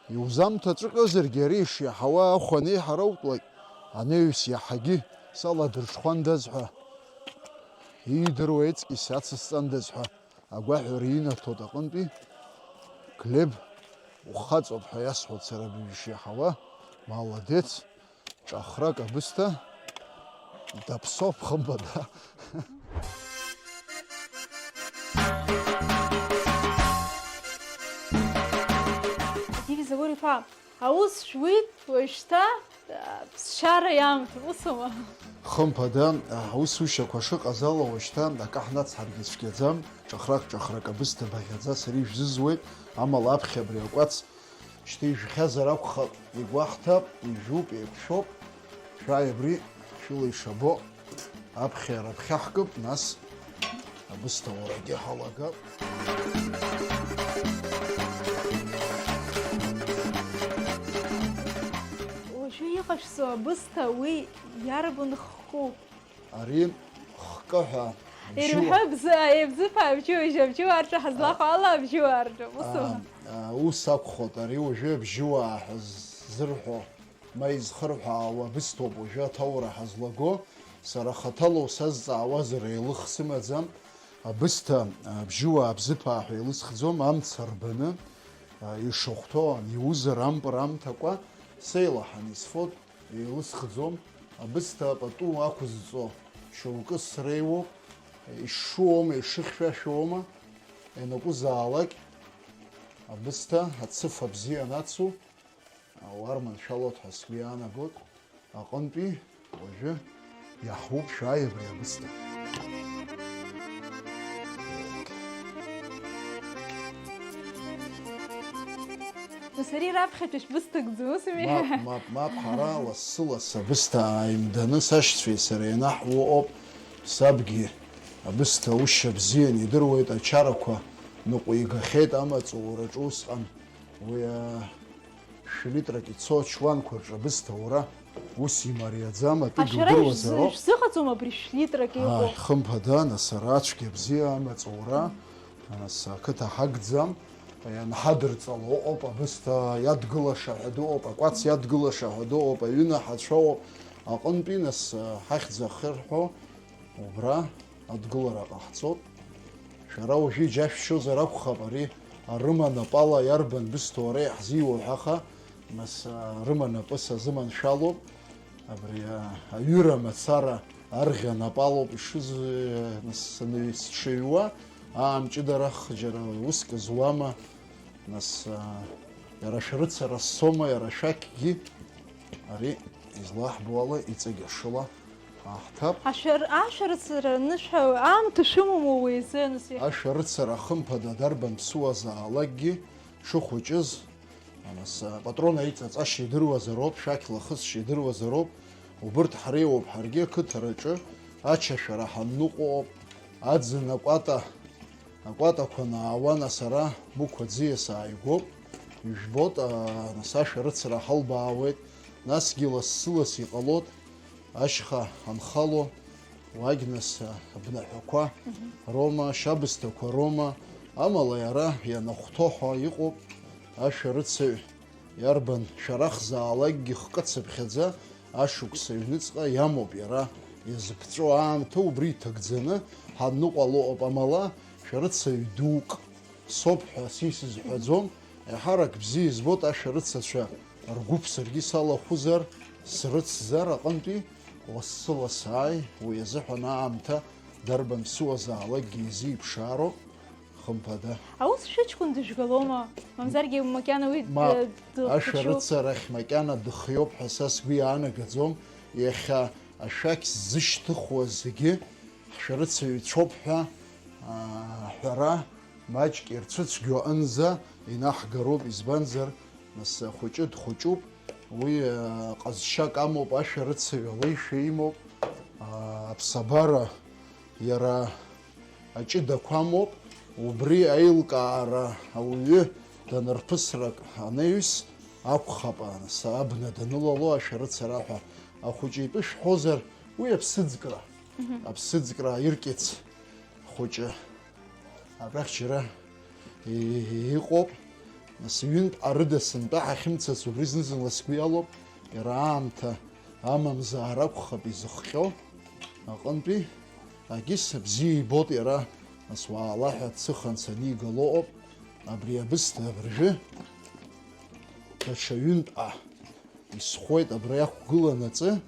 иузамҭаҵәҟьозаргьы, ари ишиаҳауа ахә анеиҳараутлак, анаҩс иаҳагьы саладырҽхәандаз ҳәа, иидыруа еиҵкьыс ацысҵандаз ҳәа, агәаҳәара инаҭоит аҟынтәи. Глеб, ухаҵоуп ҳәа иасҳәоит сара, быжә шиаҳауа, молодец, ҿахрак абысҭа, даԥсоуп, хымԥада. Адиви Заур-иԥа, аус шәуит уажәшьҭа, а, ԥсшьара иаамҭоуп, усоума? Хымԥада, аусушьақәа шыҟаз ала уажәшьҭа акы ҳнацҳаргьы цәгьаӡам, ҿахрак-ҿахрак абысҭа баӷьаӡа сара ижәзызуеит, амала аԥхьа абри акәац шьҭа ижәхьазар акәхап, игәаҳҭап, ижәуп, еиқәшәоуп, шәааи абри шәыла ишабо. Аԥхьара ԥхьаҳкып, нас абысҭа уарагьы ҳалагап. Уажәы иҟашәҵо абысҭа уи иарбан хкуп? Ари хкы ҳәа Ирҳәо бзы-, еибзыԥа абжьуажь, абжьуаа рҿы ҳазлахәо ала абжьуаа рҿы. Ус аума? А, а, ус акәхоит, ари уажәы абжьуаа ҳәа ззырҳәо, ма изхырҳәаауа абысҭоуп уажәы аҭаура ҳазлаго. Сара хаҭала усазҵаауазар еилых сымаӡам. Абысҭа, абжьуаа, абзыԥаа ҳәа еилысхӡом, амца рбаны, а, ишахәҭоу, иузар ампыр амҭакәа, сеилаҳан исфоит. Еилысхӡом, абысҭа пату ақәызҵо шьоукы среиуоуп, ишшуоума, ишыхьшәашәоума, ианакәызаалак, абысҭа ацыфа бзиа анацу, уарманшәалоит ҳәа сгәы иаанагоит, аҟынтәи уажәы иаҳуп, шәааи абри абысҭа. Нас ари раԥхьатәи шәбысҭагӡам, ус ами? Мап, мап, мап, ҳара лассы-лассы абысҭа ааимданы сашьцәеи сареи ианаҳуа ыҟоуп. Сабгьы абысҭа ушьа бзианы идыруеит, ачарақәа ныҟәигахьеит амаҵураҿы усҟан. Уи, а, шәлитрак ицо ачуанқәа рҿы абысҭа ура ус имариаӡам, атәы ашәара дудыруазароуп. Шәзы-, шәзыҟаҵом абри шәлитрак иҟоу? Ааи, хымԥада, нас ара ацәгьа бзиа амаҵура. Нас ақыҭа ҳагӡам, ианҳадырҵало ыҟоуп, абысҭа иадгылаша ҳәа дыҟоуп, акәац иадгылаша ҳәа дыҟоуп, аҩы наҳацәоуп, аҟынтәи нас ҳахьӡ ахьырҳәо убра адгылара ҟаҳҵоит. Шәара уажәы иџьашәшьозар акәхап, ари арыма напала иарбан бысҭоу ара иаҳзиуҳәаха, нас арыма напы сазыманшәалоуп. Абри, а, аҩыра мацара арӷьа напалоуп ишыз-, нас, саныҩ-, сҽыҩуа, аамҷыдарах џьара уск зуама, нас, а, иара шәарыцара ссома, иара шәақьгьы, ари излаҳбо ала иҵегь ашыла аҳҭап. Ашәар-, ашәарыцара анышәҳәа аамҭа шәымоума уи азы, нас, иахьа? Ашәарыцара хымԥада дарбан ԥсуазаалакгьы шыхәыҷыз, Нас, а, патрон аиҵаҵашьа идыруазароуп, шәақь лахысшьа идыруазароуп, убырҭ ҳреиуоуп ҳаргьы ақыҭараҿы, ачашәара ҳанныҟәоуп, аӡын акәата, акәатақәа наауа, нас ара Мықә аӡиа сааигәоуп, ижәбоит, а, нас ашәарыцара ҳалбаауеит, насгьы лассы-ласс иҟалоит, ашьха анхало, уагь нас абнаҳәақәа Мгм. роума, ашьабсҭақәа роума, амала иара ианахәҭоу ҳәа иҟоуп, ашәарыцаҩ иарбан шәарахзаалакгьы хкы-цыԥхьаӡа ашықәс аҩныҵҟа иамоуп иара иазыԥҵәо аамҭа, убри иҭагӡаны ҳанныҟәало ыҟоуп, амала шәарыцаҩ дук соуп ҳәа сисызҳәаӡом, еиҳарак бзиа избоит ашәарыцацәа ргәыԥ саргьы салахәызар, срыцзар аҟынтәи, лассы-ласс ааи, уи азыҳәан аамҭа дарбан ԥсуазаалакгьы изиԥшаароуп, хымԥада. Аус шәыҷкәын дыжәгалома? Мамзаргьы макьана уи, Мап, э, дыхәыҷуп. Ашәарыцарахь макьана дыхиоуп ҳәа са сгәы иаанагаӡом, иахьа ашәақь ззышьҭыхуа зегьы ҳшәарыцаҩцәоуп ҳәа, аа, аҳәара маҷк ирцәыцәгьо аҟынӡа инаҳгароуп, избанзар, нас, ахәыҷы дхәыҷуп, уи, аа, ҟазшьак амоуп, ашәарыцаҩ алеишәа имоуп, аа, аԥсабара иара аҷыдақәа амоуп, убри аилкаара ауаҩы данарԥысрак анаҩс акәхап, нас, абна данылало ашәарыцара ҳәа ахәыҷы итәы шәҳәозар, уи аԥсыӡкра, Мгм. аԥсыӡкра аиркьыц хәыҷы. Абрахь џьара и-, иҟоуп. Нас ҩынтә арыда сынтәа ҳахьымцац убри зны-зынла сгәы иалоуп. Иара аамҭа амамзаар акәхап изыхҟьо. Аҟынтәи агьыс бзиа ибоит иара, нас уаала ҳәа дсыхан санигало ыҟоуп. Абри абысҭа абыржәы даҽа ҩынтәҟа исхәоит, абра иақәгыланы аҵы,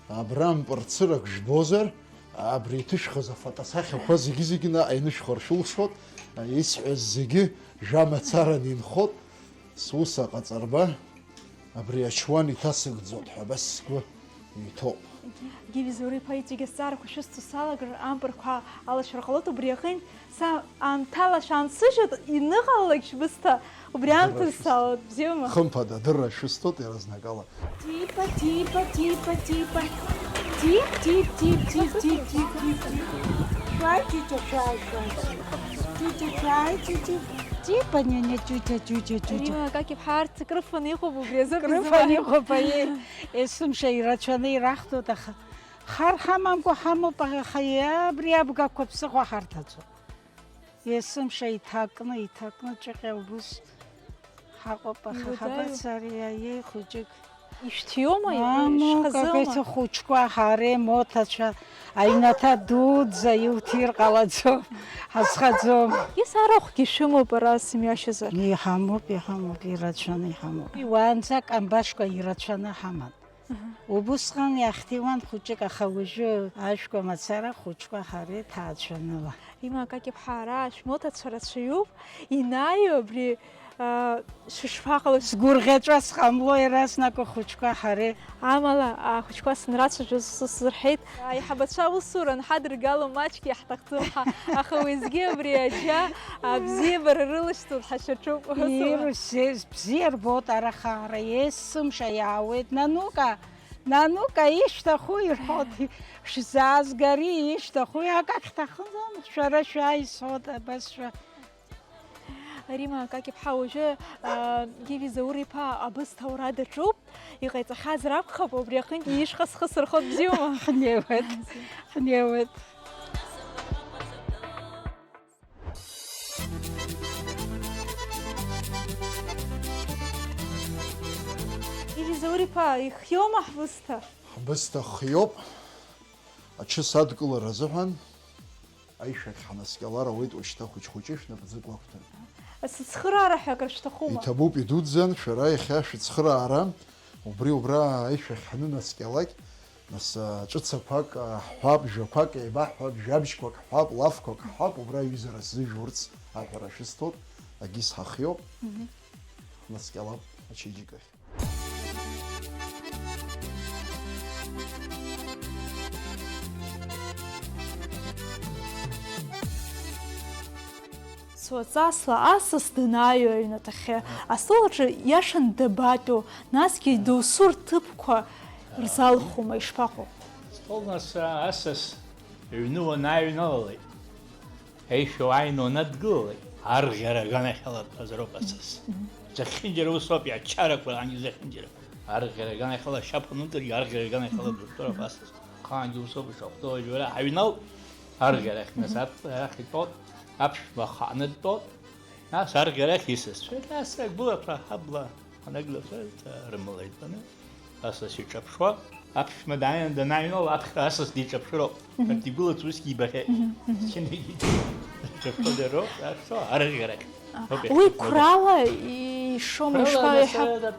абра мпырцырак жәбозар, абри иҭышәхыз афотосахьақәа зегьы-зегьы наҟ инышәхыр шәылшоит, исҳәаз зегьы жәамацаран инхот, сус аҟаҵарба, абри ачуан иҭасыгӡот ҳәа абас сгәы иҭоуп. Гиви Заур-иԥа иҵегь азҵаарақәа шәысҭо салагар, ампырқәа алашәара ҟалоит, убри аҟынтә Са аамҭала шәаансыжьуеит, иныҟалалак шәбысҭа, убри аамҭазы салоуп, бзиоума? Хымԥада, адырра шәысҭоит иаразнакала. Типа, типа, типа, типа. Тип, тип, тип, тип, тип, тип, тип, тип. Шәааи, тита, шәааи, шәааи. Тита, шәааи, тита. Типа, няня, тютя, тютя, тютя. Римма Какиԥҳа, арҭ крыфаны иҟоуп, убри азоуп изымаҳа. Крыфаны иҟоуп, аиеи. Есымша ирацәаны ираҳҭоит, аха Хар ҳамамкәа ҳамоуп, аха абри абгақәа ԥсыхәа ҳарҭаӡом. Есымша иҭакны, иҭакны ҿыҟьа убыс ҳаҟоуп, аха Иудаҩу? Ҳабацари, аиеи, хәыҷык. Ишәҭиума? Мамоу, ишәхазыма? Какой-то хәыҷқәа ҳареи моҭацәа аҩнаҭа дуӡӡа иуҭир ҟалаӡом, ҳазхаӡом. Ис арахәгьы шәымоуп ара сымҩашьазар? Иҳамоуп, иҳамоуп, ирацәаны иҳамоуп. Уаанӡа камбашьқәа ирацәаны ҳаман. Аҳа. Убысҟан иаҳҭиуан хәыҷык, аха уажәы ажәқәа мацара хәыҷқәа ҳареи ҭаацәаныла. Рима Какиԥҳа, ара шәмоҭацәа рацәаҩуп, инаҩу абри, а, шышԥаҟалои? Сгәырӷьаҵәа сҟамло, иаразнак ахәыҷқәа ҳареи. Амала, ахәыҷқәа санрацәажәоз, ус сзырҳәеит, аиҳабацәа аусура анҳадыргало маҷк иаҳҭахӡом ҳәа, аха уеизгьы абри аџьа абзиабара рылашьцылт ҳәа шәаҿуп. Ирус, бзиа рбоит, ара хаара есымша иаауеит. Нанука, нанука, ишәҭаху ирҳәоит, шәзаазгари, ишәҭаху, акак ҳҭахӡам, шәара шәааи, сҳәоит, абас шәа. Рима Какиԥҳа, уажәы, а, Гиви Заур-иԥа абысҭа аура даҿуп, иҟаиҵахьазар акәхап, убри аҟынтәи ишҟа схы сырхот, бзиоума? Ҳнеиуеит, ҳнеиуеит. Гиви Заур-иԥа, ихиоума ҳбысҭа? Ҳбысҭа хиоуп. Аҽы садкылар азыҳәан аишәахь ҳнаскьалар ауеит уашьҭа хәыҷ-хәыҷы шәнапаӡы гәахәҭан. Сыцхыраара ҳәа акыр шәҭахума? Иҭабуп, идуӡӡан, шәара иахьа шәыцхыраара, убри убра аишәахь ҳнынаскьалак, нас, а, ҿыцақәак, а, ҳҳәап, жәақәак еибаҳҳәап, жәабжьқәак ҳҳәап, лафқәак ҳҳәап, убра аҩызара сзыжәурц аҳәара шәысҭоит, агьыс ҳахиоуп, Мгм. Ҳнаскьалап ачеиџьыкахь. Суаҵасла асас данааиуа аҩнаҭахьы, астол аҿы иашан дабатәу, насгьы доусу рҭыԥқәа рзалхума, ишԥаҟоу? Астол нас асас аҩны уанааҩналалак, аишәа уааины уанадгылалак, арӷьара аганахьала дтәазароуп асас. Мгм. Зехьынџьара ус ауп, иачарақәа ани зехьынџьара. Арӷьара аганахьала ашьаԥ ануҵаргьы, арӷьара аганахьала Мгм. Дыртәароуп асас. Ахаангьы ус ауп ишахәҭоу, уажәы ара ҳаҩналт, арӷьарахь, нас Мгм. Арахь итәоуп, аԥшәма хааны дтәоуп, нас арӷьарахь исасцәа, нас агәылацәа ҳабла анаглацәа рымала итәаны. Асас иҿаԥшуа, аԥшәма дааины данааҩнала, аԥхьа асас диҿаԥшыроуп. Мгм. Арҭ игәылац усгьы ибахьеит. Мгм, мгм. Зқьынагьы иҿаԥшуа дароуп, ашо арӷьарахь. А, Ауп уи иахьырхәмаруа. Қәрала ишома, Қәрала ишԥа-, нас, еиҳа-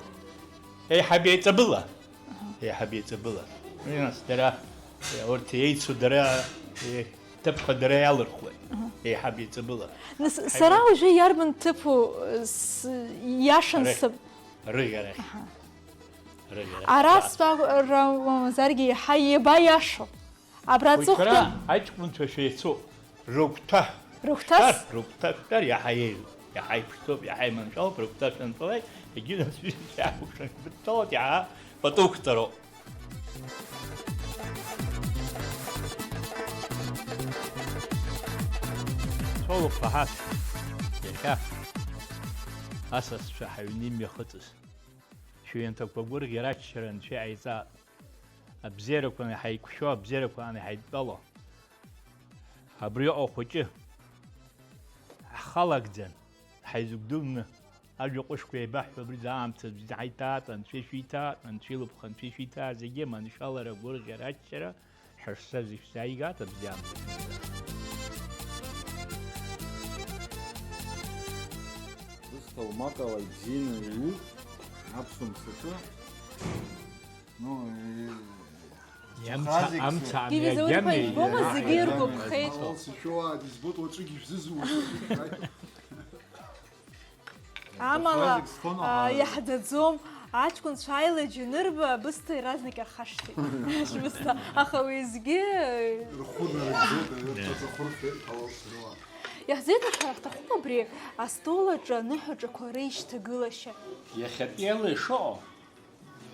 э, еиҳаб еиҵабыла. Аҳа. Еиҳаб еиҵабыла. Уи нас дара, э, урҭ еицу дара, э, ҭыԥқәа дара иалырхуеит. Аҳа. Еиҳаб еиҵабыла. Нас, Ҳаибаб- сара уажәы иарбан ҭыԥу, э, с-, иашан Арахь. Саб- Рыӷьарахь. Аҳа. Рыӷьарахь. Ара Абра. Стәа-, ра-, мамзаргьы иаҳа иабаиашоу? Абра Уи аҵыхәтәан шәара аҷкәынцәа шәеицуп. Рыгәҭа. Рыгәҭас? Шәтәар, рыгәҭа шәтәар, иаҳа еиӷьуп, иаҳа иԥшӡоуп, иаҳа иманшәалоуп, рыгәҭа шәанҵалак, егьырҭ шәиқәшәан шәбыдтәалоит, иаҳа пату шәҵароуп. Солоуп, Фаҳаҭ, иахьа асасцәа ҳаҩны имҩахыҵыз. Шәҩанҭақәа гәырӷьара аччара анцәа иҟаиҵа, абзиарақәа ҳаиқәшәо, абзиарақәа ҳаидтәало. Абри ыҟоу ахәыҷы ҳхалагӡан, ҳаизыгәдуны, ажәа ҟәышқәа еибаҳҳәо, абри аамҭазы ҳаиҭаат, анцәа ишәиҭаат, анцәа илыԥха, анцәа ишәиҭаа, зегьы маншәалара, гәырӷьара, аччара, Ҳәа шәзааигеит, абзиабара. Бысҭа лмакала ибзианы иҩуп, аԥсуа мцаҿы. Ну, э, Иамца-, ҵәахазеи амца ксы? Амҩа Гиви Заур-иԥа, агьами, ибома, иа-, зегьы иа-, иргәаԥхеит. Алсашәоуаа дызбоит, уаҵәыгь ишәзызуа. Амала, Дыхәлазеи, сфон аа, аҳәаа. Иаҳӡаӡом, аҷкәынцәа аилаџь анырба, абысҭа иаразнак иархашҭит. Шәбысҭа, аха уеизгьы, Рхәы нарыгӡоит, аҩы рҭаҵахәы рфеит, ҳалалс руа. Иаҳзеиҭашәҳәар ҳҭахуп абри астол аҿы аныҳәаҿақәа реишьҭагылашьа. Иахьатәиала ишыҟоу,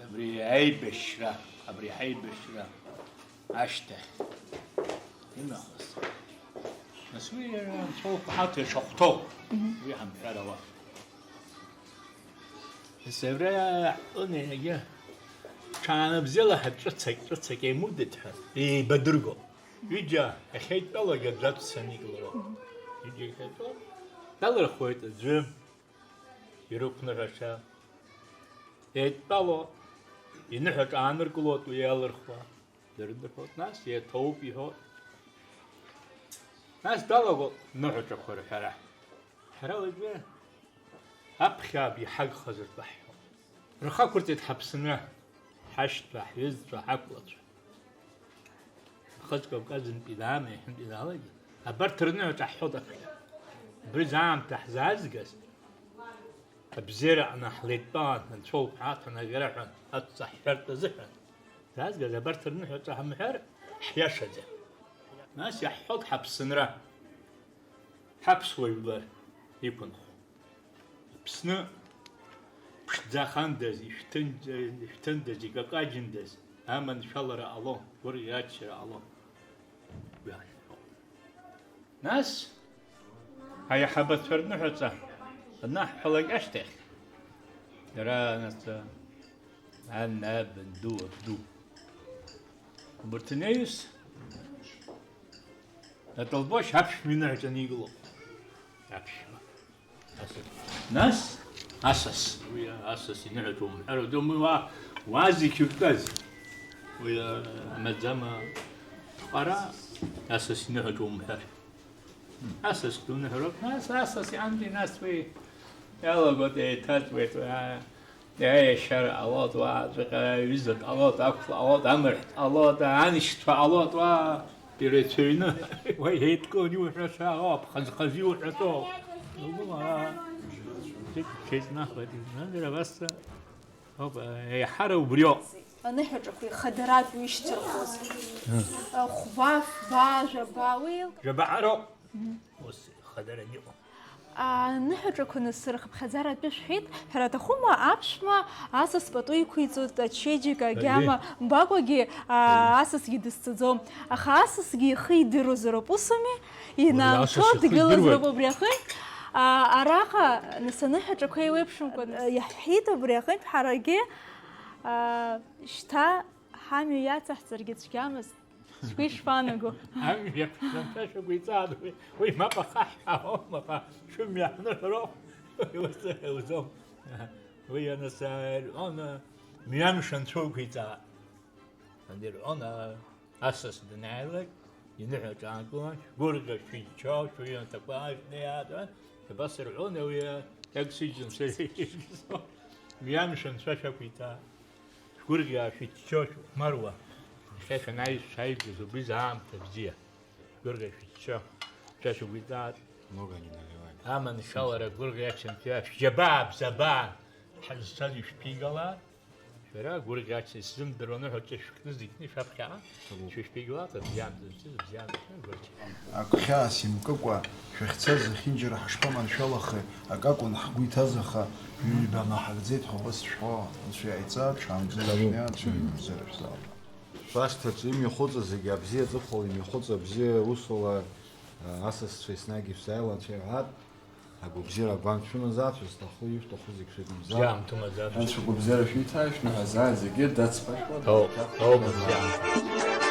абри аибашьра, абри ҳаибашьра. Ашьҭахь. Инахыс. Нас уи иара анцәа лхы ҳаҭо ишахәҭоу. Мгм. Уи ҳамҳәар ауа. Есевреи аҳәон иагьа. Ҭаанабзиала ҳа ҿыцак, ҿыцак еимудеит ҳәа, еибадыргоуп. Ҩыџьа ахьеидтәалак аӡә ацәцаны иклароуп. Ҩыџьа ахьеидтәалак далырхуеит аӡәы, ирықәныҳәаша. Еидтәало, иныҳәаҿа ааныркылоит уи иалырхуа. Дырдырхоит, нас иаҭоуп иҳәоит. Нас далагоит ныҳәаҿақәа рҳәара. Ҳара уажәы аԥхьа иҳагхаз ртәы ҳҳәон. Рхы ақәырҵеит ҳаԥсны, ҳашьцәа, ҳҩызцәа, ҳақәлацәа. Ахыҵ Кавказынтәи дааны иҳәынтәи далагеит. Абарҭ рныҳәаҿа ҳҳәоит аԥхьа. Убри аамҭа ҳзаазгаз, абзиара аҟны ҳлеидтәалан, Анцәа лԥа аҭанагара ҳәа ацәца ҳҳәартә азыҳәан. Заазгаз абарҭ рныҳәаҿа ҳамҳәар, ҳиашаӡам. Нас иаҳҳәоит ҳаԥсынра, ҳаԥсуа жәлар иқәынхо. Аԥсны ԥшӡахандаз, ишәҭын-, ишәҭындаз, икакаҷындаз, аманшәалара ҟалон, гәырӷьа-аччара ҟалон. Нас аиҳабацәа рныҳәаҿа анаҳҳәалак ашьҭахь, дара нас, ан, аб, анду, абду. Убырҭ инеиҩс, атолбошь аԥшәма иныҳәаҿа аникылоуп. Аԥшәма. Нас асас. Уи асас иныҳәаҿа умҳәар, уи уа, уа зегь иртәаз. Уи, а, маӡама ԥҟара асас иныҳәаҿа умҳәар. Асас дуныҳәароуп, нас асас ианди, нас уи иалагоит, еиҭаҵуеит, уа, иашьара ҟалоит, уа, ҵәҟьа ҩыза ҟалоит, ақәла ҟалоит, амаҳә ҟалоит, аншьцәа ҟалоит, уа, ирацәаҩны, уа, еидкыланы иуҳәаша ҟалоуп, хаз-хаз иуҳәатәоуп. Убла, зегь шеиҵнахуеит, нандыр абас, ауп, еиҳара убриоуп. Аныҳәаҿақәа ихадаратәу ишьҭырхуаз. Хәба, фба, жәаба, уи еилк- Жәабаҟароуп. Ус ихадаран иҟоу. Аныҳәаҿақәа нас рхыԥхьаӡара атәы шәҳәеит, ҳәара аҭахума, аԥшәма асас пату иқәиҵоит, ачеиџьыка, Аиеи. Агьама мбакәагьы, аа, Аиеи. Асасгьы дызцаӡом. Аха асасгьы ихы идыруазароуп, усами? Уи Инаншо асас ихы дгылазароуп идыруеит. Убри аҟынтә. Аа, араҟа нас аныҳәаҿақәа еиуеиԥшымкәа нас. Иаҳҳәеит убри аҟынтә ҳарагьы, аа, шьҭа ҳамҩа иацаҳҵаргьы цәгьамызт. Шәгәы ишԥаанаго? Амҩа ԥхьанҭа шәықәиҵааит, уи, уи мап ахаҳҳәаауам, аха шәымҩа ҳныҳәароуп. Уи ус иауӡом. Уи анасааирҟьон, мҩамш анцәа уқәиҵааит. Анирҟьон, асас данааилак, иныҳәаҿа аанкылан, шәгәырӷьа, шәиччо, шәҩымҭақәа аашәны иаатәа, абас ирҳәон, уи, иагсыжьын, сара исыжьызо. Мҩамш анцәа шәақәиҵааит. Шәгәырӷьа шәыччо шәыхәмаруа, иахьа шәанааи шәааигаз убри аамҭа бзиа. Шәгәырӷьа шәыччо, шәа шәыгәиҵааит. Много не наливали. Аманшәалара гәырӷьа ачампион, шәџьабаа, бзабаа, ҳазцаз ишәԥигала. Шәара гәырӷьа ача исзымдыруа ныҳәа ҿышәкны зегьы шәаԥхьаҟа. Ҭабуп. Шәышәԥигала, бзиа, бзиа, бзиа, гәырӷьа. Агәхьаа симкыкәа, шәахьцаз зехьынџьара ҳашԥаманшәалахеи, акакәын ҳгәы иҭаз, аха ҩба наҳагӡеит ҳәа убас шәҳәо, Анцәа иаиҵа, ҽаанбзиала шәнеи, Анцәа имҩаԥзара шәзаалга. Шәашҭаҿы имҩахыҵыз зегьы абзиа аҵыхәала имҩахыҵ, абзиа усула, асасцәа еснагь ишәзааиуа Анцәа иҳәап. Агәабзиара агәам шәымазааит, шәызҭаху, ишәҭаху зегь шәыдымзааит. Бзиа аамҭа умазааит. Анцәа гәабзиара шәиҭааит, шәныҳәазааит зегьы, дацԥашәла. Ҭоуп, ҭоуп, бзиа аамҭа.